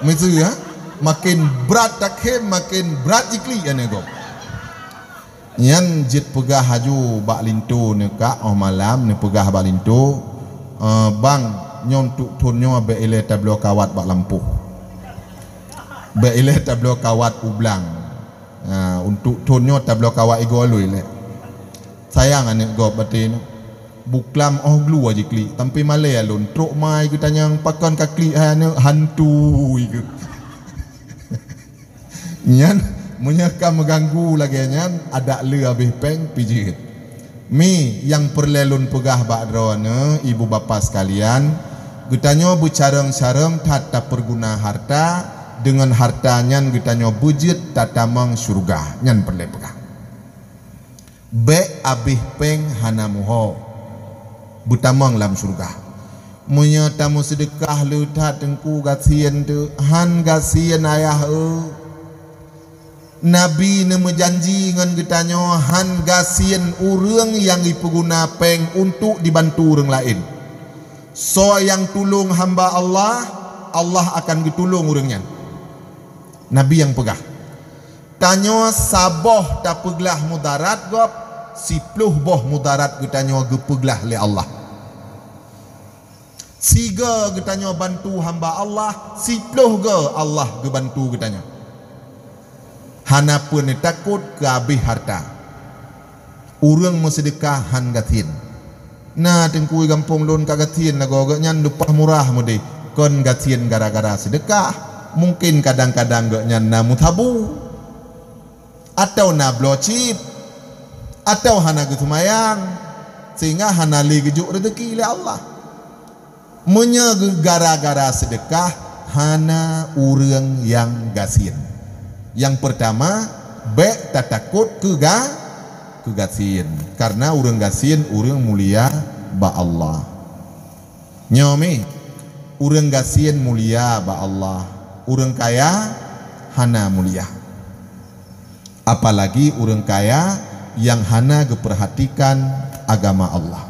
Miseue, ha? Maken brat takhém, maken brat jiklik aneuk gob. Nyan jeuet peugah laju bak linto neukak óh malam, neupeugah bak linto, "Eh, bang, nyoe untuk thon nyoe bék ilée tabloe kawat bak lampôh. Bék ilée tabloe kawat u blang. Ha, untuk thon nyoe tabloe kawat igoe lôn ilée." Sayang aneuk gob batée nyoe. Buklam óh glue jiklik, sampai malée lôn trok mai geutanyong, "Pakon ka klik hai aneuk?" "Hantu," ikheun. Nyan, meunyoe ka meuganggu lagée nyan, adak le abéh péng pih jeuet. Mi, nyang peureulée lôn peugah bak droeneuh, ibu bapak sekalian, geutanyoe beucarông-carông that tapeuguna harta, deungon harta nyan geutanyoe beujeuet tatamong syeuruga. Nyan peureulée peugah. Bék abéh péng hana muho. beutamong lam syeuruga. Meunyoe tameuseudeukah le that teungku gasien teuh, han gasien ayah eu. Nabi neumeujanji ngon geutanyoe han gasien ureuëng nyang jipeuguna péng untuk jibantu ureuëng laén. Soe nyang tulông hamba Allah, Allah akan geutulông ureuëng nyan. Nabi nyang peugah, tanyoe saboh tapeuglah mudarat gob, siploh boh mudarat geutanyoe geupeuglah lé Allah. Sigoe geutanyoe bantu hamba Allah, siploh goe Allah geubantu geutanyoe. Hana peue neutakot keu abéh hareuta. Ureuëng meuseudeukah han gasien. Na teungku gampông lôn ka gasien lagoe geuhnyan leupah murah meudeh, kon gasien gara-gara seudeukah. Mungken kadang-kadang geuhnyan na meusabu, atawa na bloe cit, atawa hana geuseumayang, sehingga hana lé geujok reuzeuki lé Allah. Meunyoe geu-, gara-gara seudeukah, hana ureuëng nyang gasien. Nyang peurtama, bék tatakot keu ga-, keu gasien, kareuna ureuëng gasien ureuëng mulia bak Allah. Nyoe mi, ureuëng gasien mulia bak Allah, ureuëng kaya hana mulia. Apalagi ureuëng kaya nyang hana geupeurhatikan agama Allah.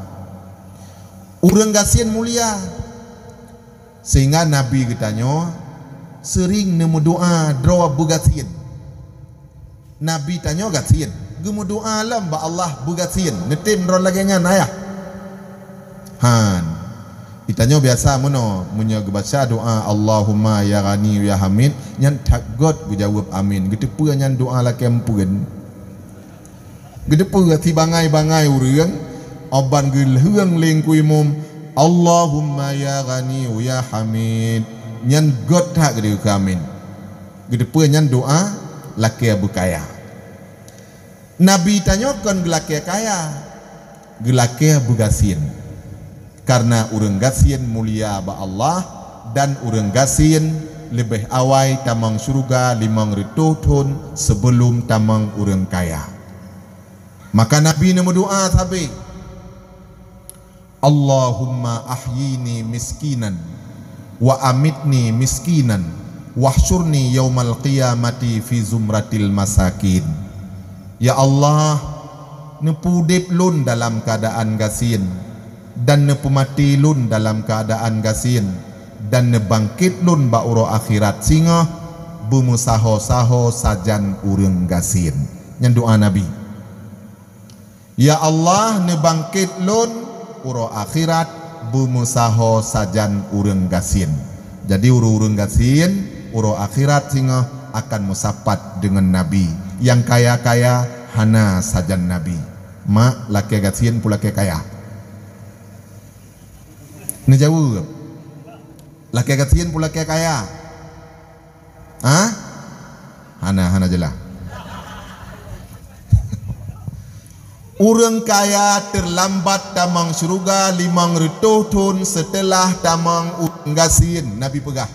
Ureuëng gasien mulia, sehingga Nabi geutanyoe seuring neumeudoá droe beugasien. Nabi tanyoe gasien, geumeudoá lom bak Allah beugasien, neutem droe lagée nyan ayah. Han. Geutanyoe biasa meunoe, meunyoe geubaca doá, "Allahumma ya Ghani ya Hamid," nyan that göt geujaweueb amin. Geuteupeue nyan doá lakée meupeuen? Geuteupeue sibangai-bangai ureuëng, óh ban geulheueng lé Teungku Imum, "Allahumma ya Ghani ya Hamid," nyan göt that geudeukeue amin. Geuteupeue nyan doá lakée beukaya. Nabi tanyoe kon geulakée kaya, geulakée beugasien. Kareuna ureuëng gasien mulia bak Allah, dan ureuëng gasien leubeh awai tamong syeuruga limong reutôh thon seubeulom tamong ureuëng kaya. Maka Nabi neumeudoá sabe, "Allahumma ahyini miskinan, wa amitni miskinan, wahsyurni yaumal qiyamati fi zumratil masakin." Ya Allah, neupeudeb lôn dalam keuadaan gasien, dan neupeumaté lôn dalam keuadaan gasien, dan neubangket lôn bak uroe akhirat singoh beumeusaho-saho sajan ureuëng gasien. Nyan doá Nabi. Ya Allah, neubangket lôn uroe akhirat beumeusaho sajan ureuëng gasien. Jadi, ureuëng-ureuëng gasien uroe akhirat singoh akan meusapat deungon Nabi. Nyang kaya-kaya hana sajan Nabi. Mak, lakée gasien peue lakée kaya? Neujaweueb. Lakée gasien peue lakée kaya? Hah? Hana, hana jeulaih. Ureuëng kaya teulambat tamong syeuruga limong reutôh thon seuteulah tamong ureuëng gasien, Nabi peugah.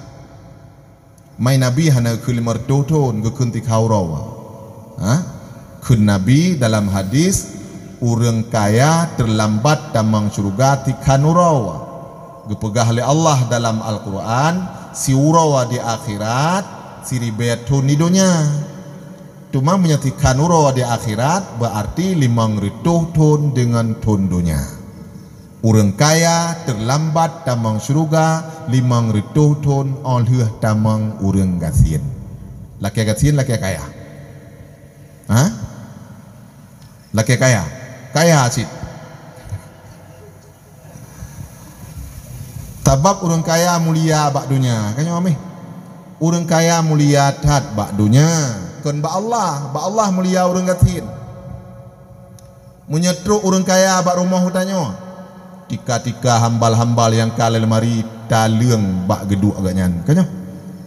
Mai Nabi hana geukheun limong reutôh thon, geukheun tikha uroe. Hah? Kheun Nabi dalam hadis, ureuëng kaya teulambat tamong syeuruga tikha uroe. Geupeugah lé Allah dalam Al-Qur'an, siuroe di akhirat, siribée thon di donya. Teuma meunyoe tikha uroe di akhirat, beuarti limong reutôh thon deungon thon donya. Ureuëng kaya teulambat tamong syeuruga limong reutôh thon óh lheueh tamong ureuëng gasien. Lakée gasien, lakée kaya. Hah? Lakée kaya. Kaya cit. Sabab ureuëng kaya mulia bak donya. Ka nyoe mih. Ureuëng kaya mulia that bak donya. Kon bak Allah. Bak Allah mulia ureuëng gasien. Meunyoe trok ureuëng kaya bak rumoh geutanyoe, tika-tika hambal-hambal nyang ka lé leumari taleueng bak geuduek geuhnyan. Ka nyoe?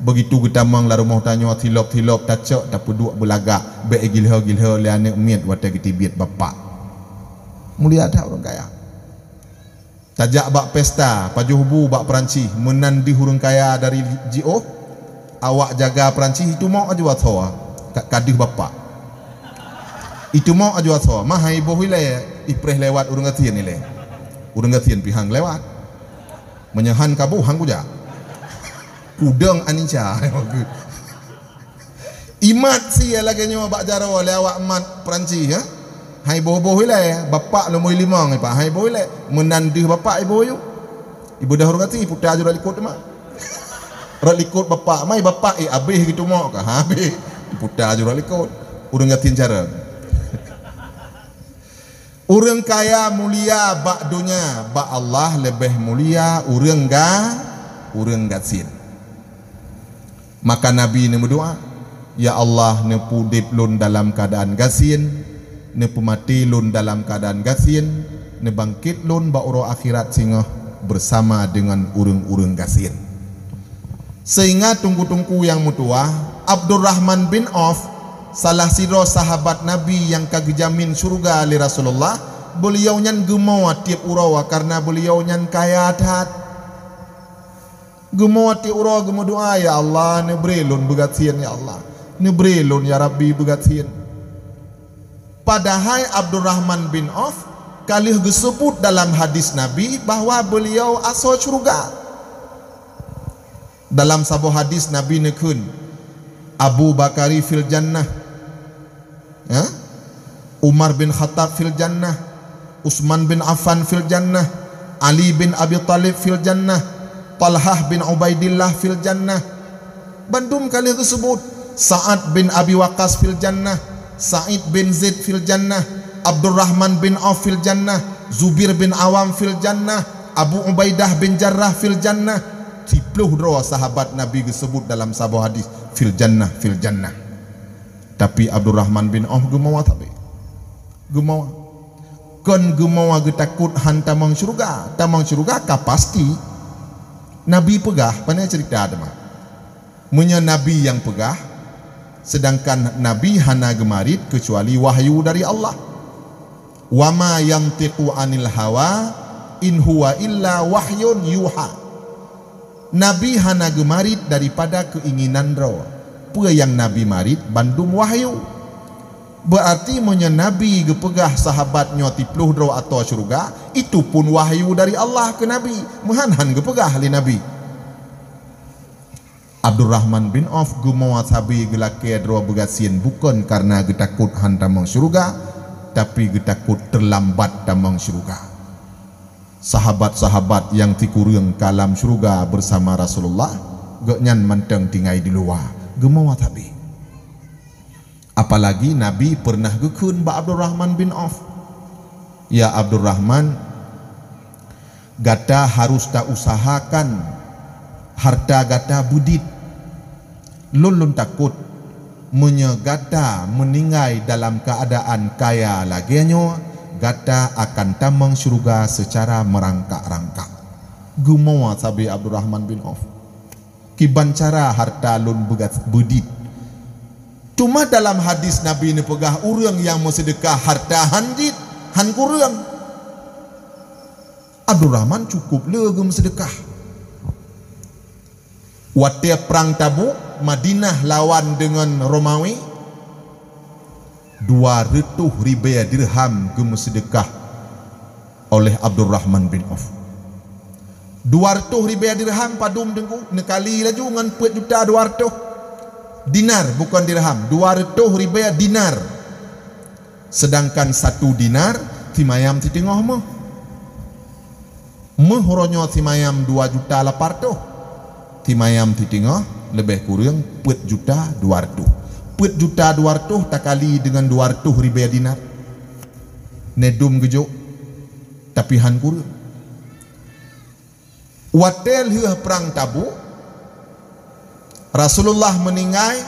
Beugitu geutamong lam rumoh tanyoe, silop-silop tacok, tapeuduek beulagak, bék gilho-gilho lé aneuëk miet watée geutibiet bapak. Mulia that ureuëng kaya. Tajak bak pesta, pajoh bu bak Peurancih, meunan deuh ureuëng kaya dari jiôh, awak jaga Peurancih itumo aju asoe, ka, ka deuh bapak. Itumo aju asoe, mah hai boh ilée, ipreh lewat ureuëng gasien ilée. Ureuëng gasien pih han lewat. Meunyoe han kaboh, han kujak. Kudong anisya. Imat sie lagée nyoe bak jaroe lé awak mat Perancis, ya. Hai boh-boh ilée, bapak lom limong ipak, hai boh ilée. Meunan deuh bapak iboh yu. Ibeudôh ureuëng gasien, puta ju rot likot teuma. Rot likot bapak, mai bapak, eh, abéh gitu mok ka. Ha, abéh. Puta ju rot likot. Ureuëng gasien cara. Ureuëng kaya mulia bak donya, bak Allah leubeh mulia ureuëng ga-, ureuëng gasien. Maka Nabi neumeudoá, "Ya Allah, neupeudeb lôn dalam keuadaan gasien, neupeumaté lôn dalam keuadaan gasien, neubangkét lôn bak uroe akhirat singoh beusama deungon ureuëng-ureuëng gasien." Seuingat teungku-teungku nyang meutuwah, Abdurrahman bin Auf, salah sidroe sahabat Nabi nyang ka geujamin syeuruga lé Rasulullah, beuliau nyan geumoe tieb uroe kareuna beuliau nyan kaya that. Geumoe tieb uroe geumeudoá, "Ya Allah, neubri lôn beugasien, ya Allah. Neubri lôn, ya Rabbi, beugasien." Padahai Abdurrahman bin Auf ka lheueh geuseubut dalam hadis Nabi bahwa beuliau asoe syeuruga. Dalam saboh hadis Nabi neukheun, "Abu Bakari fil jannah." Ya? "Umar bin Khattab fil jannah, Utsman bin Affan fil jannah, Ali bin Abi Thalib fil jannah, Talhah bin Ubaidillah fil jannah." Bandum ka lheueh geuseubut, "Sa'ad bin Abi Waqqas fil jannah, Sa'id bin Zaid fil jannah, Abdurrahman bin Auf fil jannah, Zubair bin Awam fil jannah, Abu Ubaidah bin Jarrah fil jannah." Siploh droe sahabat Nabi geuseubut dalam saboh hadis, "Fil jannah, fil jannah." Tapi Abdurrahman bin Auf geumoe sabe. Geumoe. Kon geumoe geutakot han tamong syeuruga. Tamong syeuruga ka pasti. Nabi peugah, pane ceurita teuma. Meunyoe Nabi nyang peugah, seudangkan Nabi hana geumarit keucuali wahyu dari Allah. "Wa ma yantiqu 'anil hawa, in huwa illa wahyun yuha." Nabi hana geumarit daripada keuinginan droe. Peue nyang Nabi marit bandum wahyu. Beurarti meunyoe Nabi geupeugah sahabat nyoe siploh droe asoe syeuruga, itu pun wahyu dari Allah keu Nabi. Meuhan han geupeugah lé Nabi. Abdurrahman bin Auf geumoe sabe geulakée droe beugasien bukon kareuna geutakot han tamong syeuruga, tapi geutakot teulambat tamong syeuruga. Sahabat-sahabat nyang sikureueng ka lam syeuruga beusama Rasulullah, gobnyan mantong tinggai di luwa, geumoe sabe. Apalagi Nabi peureunah geukheun bak Abdurrahman bin Auf, "Ya Abdurrahman, gata harôh ta-useuhakan hareuta gata beudit. Lôn, lôn takot, meunyoe gata meuninggai dalam keuadaan kaya lagée nyoe, gata akan tamong syeuruga seucara meurangkak-rangkak." Geumoe sabe Abdurrahman bin Auf. "Kiban cara hareuta lôn beuga-, beudit?" Teuma dalam hadis Nabi neupeugah, ureuëng nyang meuseudeukah hareuta han jit, han kureueng. Abdurrahman cukup le geumeuseudeukah. Watée prang Tabuk, Madinah lawan deungon Romawi, dua reutôh ribée dirham geumeuseudeukah oleh Abdurrahman bin Auf. Dua reutôh ribée dirham padum Teungku, neukali laju ngon peuet juta dua reutôh dinar, bukon dirham, dua reutôh ribée dinar. Seudangkan satu dinar simayam siteungoh méuh. Méuh uroe nyoe simayam dua juta lapan reutôh. Simayam siteungoh leubeh kureueng peuet juta dua reutôh. Peuet juta dua reutôh takali deungon dua reutôh ribée dinar. Neudum geujok, tapi han kureueng. Watée lheueh prang Tabuk, Rasulullah meuninggai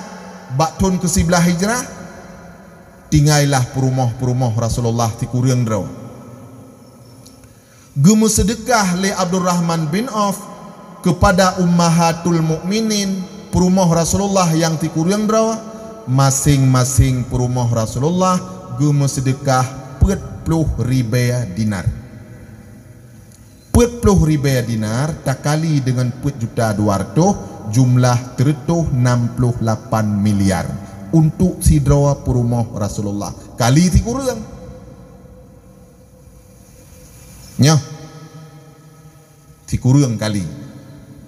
bak thon keusiblaih Hijrah, tinggai lah peurumoh-peurumoh Rasulullah sikureueng droe. Geumeuseudeukah lé Abdurrahman bin Auf keupada Ummahatul Mukminin, peurumoh Rasulullah nyang sikureueng droe, maséng-maséng peurumoh Rasulullah geumeuseudeukah peuet ploh ribée dinar. Peuet ploh ribée dinar takali deungon peuet juta dua reutôh, jumlah teureutôh nam ploh lapan miliar untuk sidroe peurumoh Rasulullah. Kali sikureueng. Nyoe, Sikureueng kali.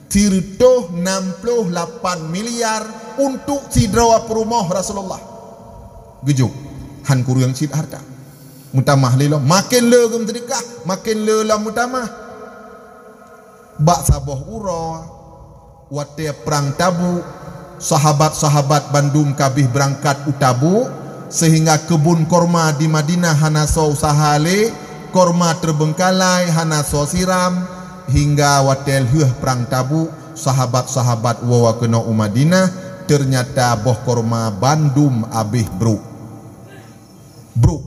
Sireutôh nam ploh lapan miliar untuk sidroe peurumoh Rasulullah. Geujok, han kureueng cit harta. Meutamah lé lom, maken le geumeuseudeukah, maken le lom meutamah. Bak saboh uroe, watée prang Tabuk, sahabat-sahabat bandum ka abéh beurangkat u Tabuk, seuhingga keubon korma di Madinah hana soe useuha lé, korma teubeungkalai hana soe siram, hingga watée lheueh prang Tabuk, sahabat-sahabat woe keunoe u Madinah, teunyata boh korma bandum abéh brok. Brok.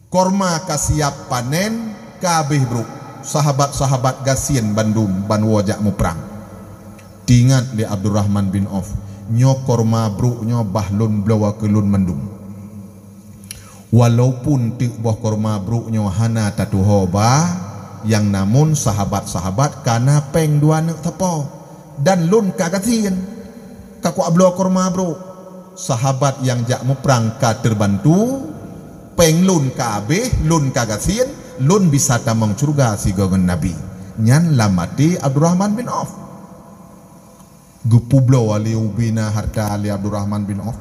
Korma ka siab panen, ka abéh brok. Sahabat-sahabat gasien bandum ban woe jak muprang. Teuingat lé Abdurrahman bin Auf, "Nyoe korma brok nyoe bah lôn bloe keu lôn mandum." Walaupun teuk boh korma brok nyoe hana tatuho ba, nyang namun sahabat-sahabat ka na péng dua neuk sapo, dan lôn ka gasien. Ka kuak bloe korma brok. Sahabat nyang jak muprang ka teubantu, péng lôn ka abéh, lôn ka gasien, lôn bisa tamong syeuruga sigoe ngon Nabi. Nyan lam até Abdurrahman bin Auf. Geupubloe lé ubena harta lé Abdurrahman bin Auf.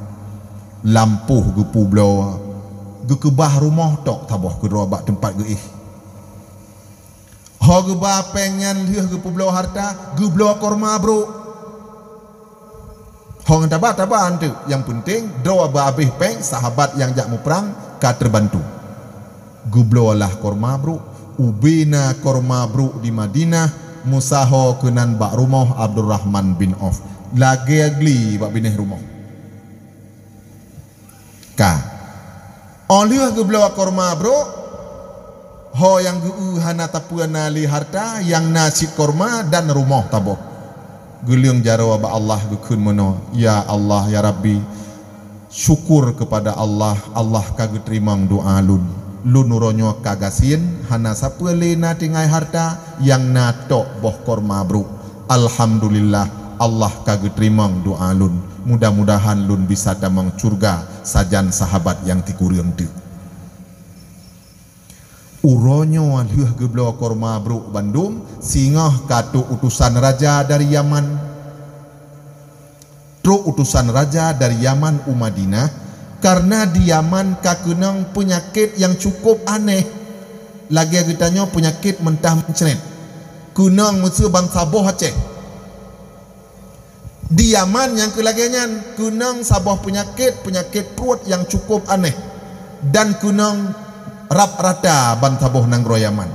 Lampôh geupubloe, geukeubah rumoh tok saboh keudroe bak teumpat geuéh. Ho geuba péng nyan lheueh geupubloe harta, geubloe korma brok. Ho ngon taba-taba anteuk, nyang peunteng droe beu abéh péng, sahabat nyang jak muprang ka teubantu. Geubloe lah korma brok, ubena korma brok di Madinah, meusaho keunan bak rumoh Abdurrahman bin Auf. Lagée gli bak binéh rumoh. Ka. Óh lheueh geubloe korma brok, ho nyang geu-eu hana tapeue na lé harta, nyang na cit korma dan rumoh saboh. Geuleueng jaroe bak Allah geukheun meunoe, "Ya Allah, ya Rabbi, syukur keupada Allah, Allah ka geuteurimong doá lôn. Lôn uroe nyoe ka gasien, hana sapeue lé na tinggai harta, nyang na tok boh korma brok. Alhamdulillah, Allah ka geuteurimong doá lôn. Mudah-mudahan lôn bisa tamong syeuruga sajan sahabat nyang sikureueng teuk." Uroe nyoe lheueh geubloe korma brok bandum, singoh ka trok utosan raja dari Yaman. Trok utosan raja dari Yaman u Madinah, kareuna di Yaman ka keunong peunyakét nyang cukôp aneh, lagée geutanyoe peunyakét meuntah meuncret. Keunong meuseu bansa boh Aceh. Di Yaman nyang keu lagée nyan keunong saboh peunyakét, peunyakét pruet nyang cukôp aneh, dan keunong rab rata bansa boh nanggroe Yaman.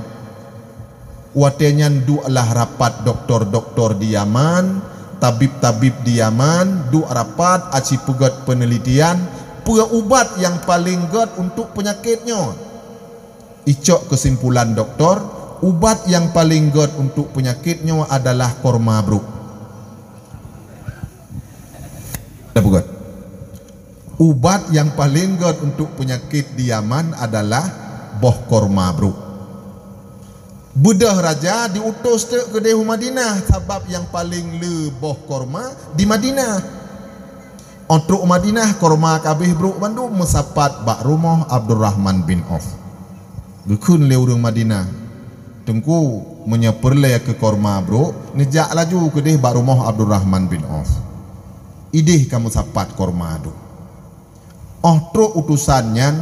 Watée nyan duek lah rapat dokto-dokto di Yaman, tabib-tabib di Yaman, duek rapat aci peugét peunelitian, peue ubat nyang paleng gét untuk peunyakét nyoe. Icok keusimpulan dokto, ubat nyang paleng gét untuk peunyakét nyoe adalah korma brok. Tapeugét. Ubat nyang paleng gét untuk peunyakét di Yaman adalah boh korma brok. Beudôh raja diutus teuk keudeh u Madinah, sabab nyang paleng le boh korma di Madinah. Óh trok u Madinah, korma ka abéh brok bandum meusapat bak rumoh Abdurrahman bin Auf. Geukheun lé ureuëng Madinah, "Teungku, meunyoe peureulée keu korma brok, neujak laju keudeh bak rumoh Abdurrahman bin Auf. Ideh ka meusapat korma brok." Óh trok utosan nyan,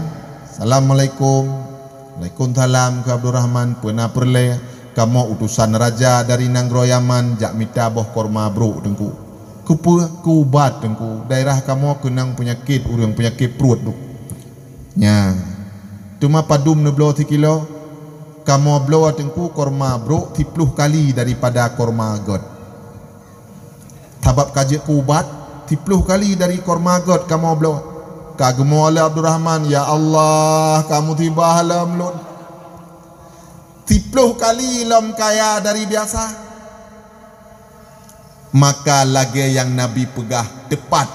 "Assalamualaikum." "Waalaikumsalam," kheun Abdurrahman, "peue na peureulée?" "Kamoe utosan raja dari nanggroe Yaman jak mita boh korma brok, Teungku." "Keupeue?" "Keu ubat, Teungku. Daerah kamoe keunong peunyakét ureuëng, peunyakét pruet, Teungku." "Nyan. Teuma padum neubloe sikilo?" "Kamoe bloe, Teungku, korma brok siploh kali daripada korma gét. Sabab ka jeuet keu ubat, siploh kali dari korma gét kamoe bloe." Ka geumoe lé Abdurrahman, "Ya Allah, ka musibah lom lôn. Siploh kali lom kaya dari biasa." Maka lagée nyang Nabi peugah teupat,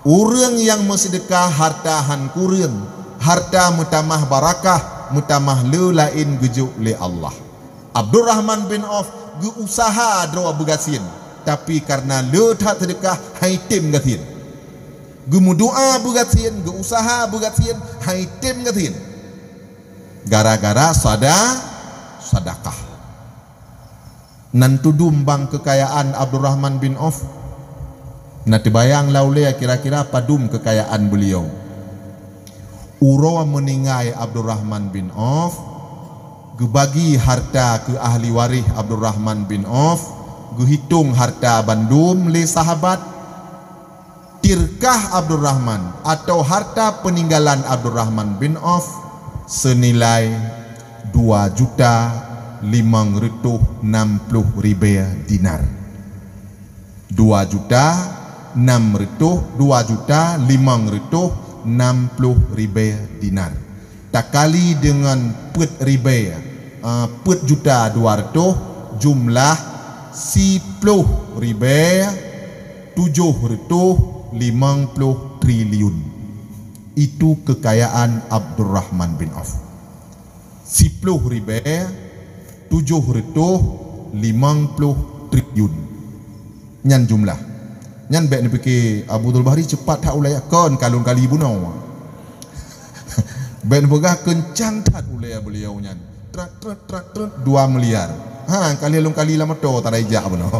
ureuëng nyang meuseudeukah harta han kureueng, harta meutamah barakah, meutamah le laén geujok lé Allah. Abdurrahman bin Auf geu-useuha droe beugasien, tapi kareuna le that seudeukah han item gasien. Geumeudoá beugasien, geu-useuha beugasien, han item gasien. Gara-gara sada-, sadakah. Nan tudum bang keukayaan Abdurrahman bin Auf. Na teubayang lam ulée kira-kira padum keukayaan beuliau. Uroe meuninggai Abdurrahman bin Auf, geubagi harta keu ahli waréh Abdurrahman bin Auf, geuhitong harta bandum lé sahabat. Tirkah Abdurrahman atau harta peninggalan Abdurrahman bin Auf seunilai dua juta limong reutôh nam ploh ribée dinar. Dua juta nam reutôh, dua juta limong reutôh nam ploh ribée dinar. Takali deungon peuet ribée, eh, peuet juta dua reutôh, jumlah siploh ribée tujoh reutôh limong ploh triliun. Itu keukayaan Abdurrahman bin Auf. Siploh ribée tujoh reutôh limong ploh triliun. Nyan jumlah. Nyan bék neupike Abu Dhul Bahri cepat that ulée kon kalon kali bunoe. Bék neupeugah keuncang that ulée beuliau nyan. Trat, trat, trat, trat, dua miliar. Ha, kali lôn kali lam moto tarai jak bunoe.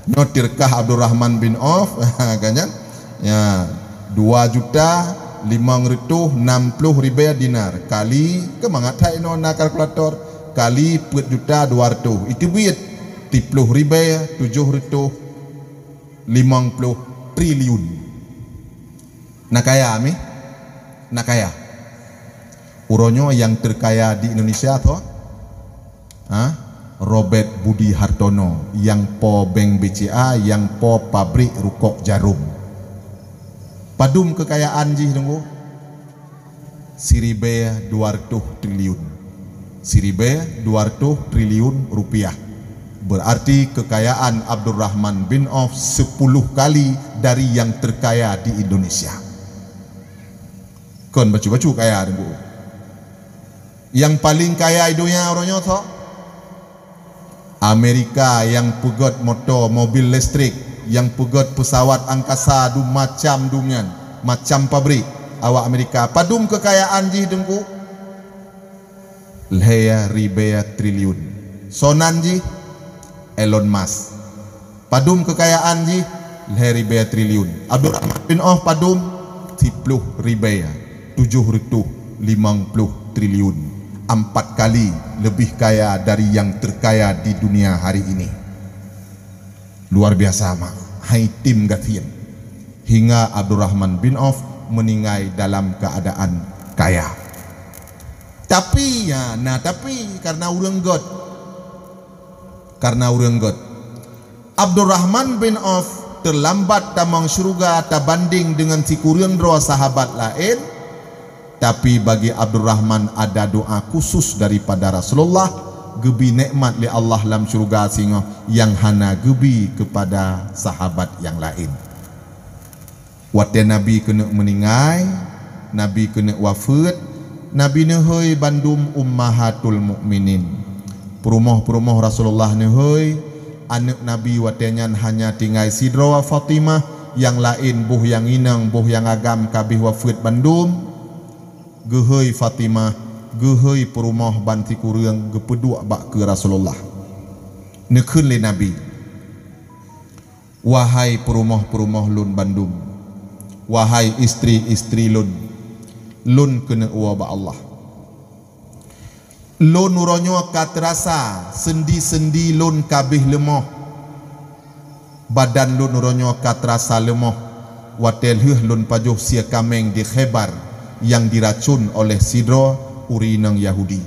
Nyoe tirkah Abdurrahman bin Auf, ha, kan nyan? Ya, dua juta limong reutôh nam ploh ribée dinar kali, keu mangat that inoe na kalkulator, kali peuet juta dua reutôh. Itu buet siploh ribée tujoh reutôh limong ploh triliun. Na kaya, mi? Na kaya. Uroe nyoe nyang teukaya di Indonesia tho? Ha? Robert Budi Hartono, nyang po bank B C A, nyang po pabrik rukok jarum. Padum keukayaan jih, Teungku? Siribée dua reutôh triliun. Siribée dua reutôh triliun rupiah. Berarti keukayaan Abdurrahman bin Auf sepuluh kali dari nyang teukaya di Indonesia. Kon bacut-bacut kaya, Teungku. Nyang paleng kaya di donya uroe nyoe tho? Amerika nyang peugét moto mobil listrik, nyang peugét pesawat angkasa dum macam dum nyan, macam pabrik awak Amerika. Padum keukayaan jih, Teungku? Lhée ribée triliun. Sonan jih Elon Musk. Padum keukayaan jih? Lhée ribée triliun. Abdurrahman bin Auf padum? Siploh ribée tujoh reutôh limong ploh triliun. Ampat kali leubeh kaya dari nyang teukaya di dunia hari ini. Luar biasa mak, hai tim gasien. Hingga Abdurrahman bin Auf meuninggai dalam keuadaan kaya. Tapi, ya, na tapi, karena ureuëng gét. Karena ureuëng gét. Abdurrahman bin Auf teulambat tamong syeuruga tabandeng deungon sikureueng droe sahabat laén, tapi bagi Abdurrahman ada doa khusus daripada Rasulullah, geubi nekmat lé Allah lam syeuruga singoh nyang hana geubi keupada sahabat nyang laén. Watée Nabi keuneuk meuninggai, Nabi keuneuk wafeuet, Nabi neuhôi bandum ummahatul mukminin. Peurumoh-peurumoh Rasulullah neuhôi, aneuëk Nabi watée nyan hanya tinggai sidroe Fatimah, nyang laén boh nyang inong, boh nyang agam ka abéh wafeuet bandum. Geuhôi Fatimah, geuhôi peurumoh ban sikureueng geupeuduek bak keue Rasulullah. Neukheun lé Nabi, "Wahai peurumoh-peurumoh lôn bandum, wahai istri-istri lôn, lôn keuneuk woe bak Allah. Lôn uroe nyoe ka teurasa sendi-sendi lôn ka abéh leumoh. Badan lôn uroe nyoe ka teurasa leumoh watée lheueh lôn pajoh sie kaméng di Khaybar nyang diracon oleh sidroe ureuëng inong Yahudi.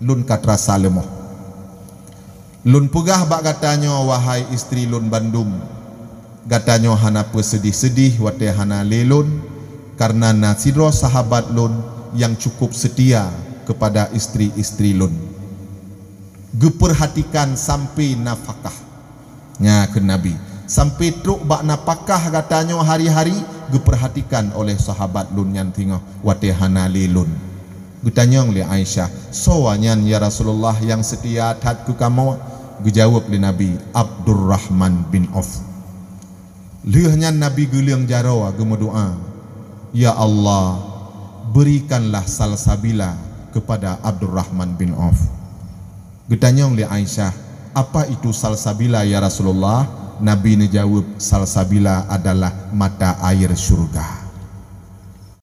Lôn ka teurasa leumoh. Lôn peugah bak gata nyoe, wahai istri lôn bandum, gata nyoe hana peuseudeh-seudeh watée hana lé lôn, kareuna na sidroe sahabat lôn nyang cukup seutia keupada istri-istri lôn. Geupeurhatikan sampoe nafakah." Nya kheun Nabi, "Sampoe trok bak nafakah gata nyoe hari-hari geupeurhatikan oleh sahabat lôn nyan singoh watée hana lé lôn." Geutanyong lé Aisyah, "Soe nyan, ya Rasulullah, nyang seutia that keu kamoe?" Geujaweueb lé Nabi, "Abdurrahman bin Auf." Lheueh nyan Nabi geuleueng jaroe geumeudoá, "Ya Allah, berikanlah salsabila kepada Abdurrahman bin Auf." Geutanyong lé Aisyah, "Apa itu salsabila, ya Rasulullah?" Nabi neujaweueb, "Salsabila adalah mata air syurga."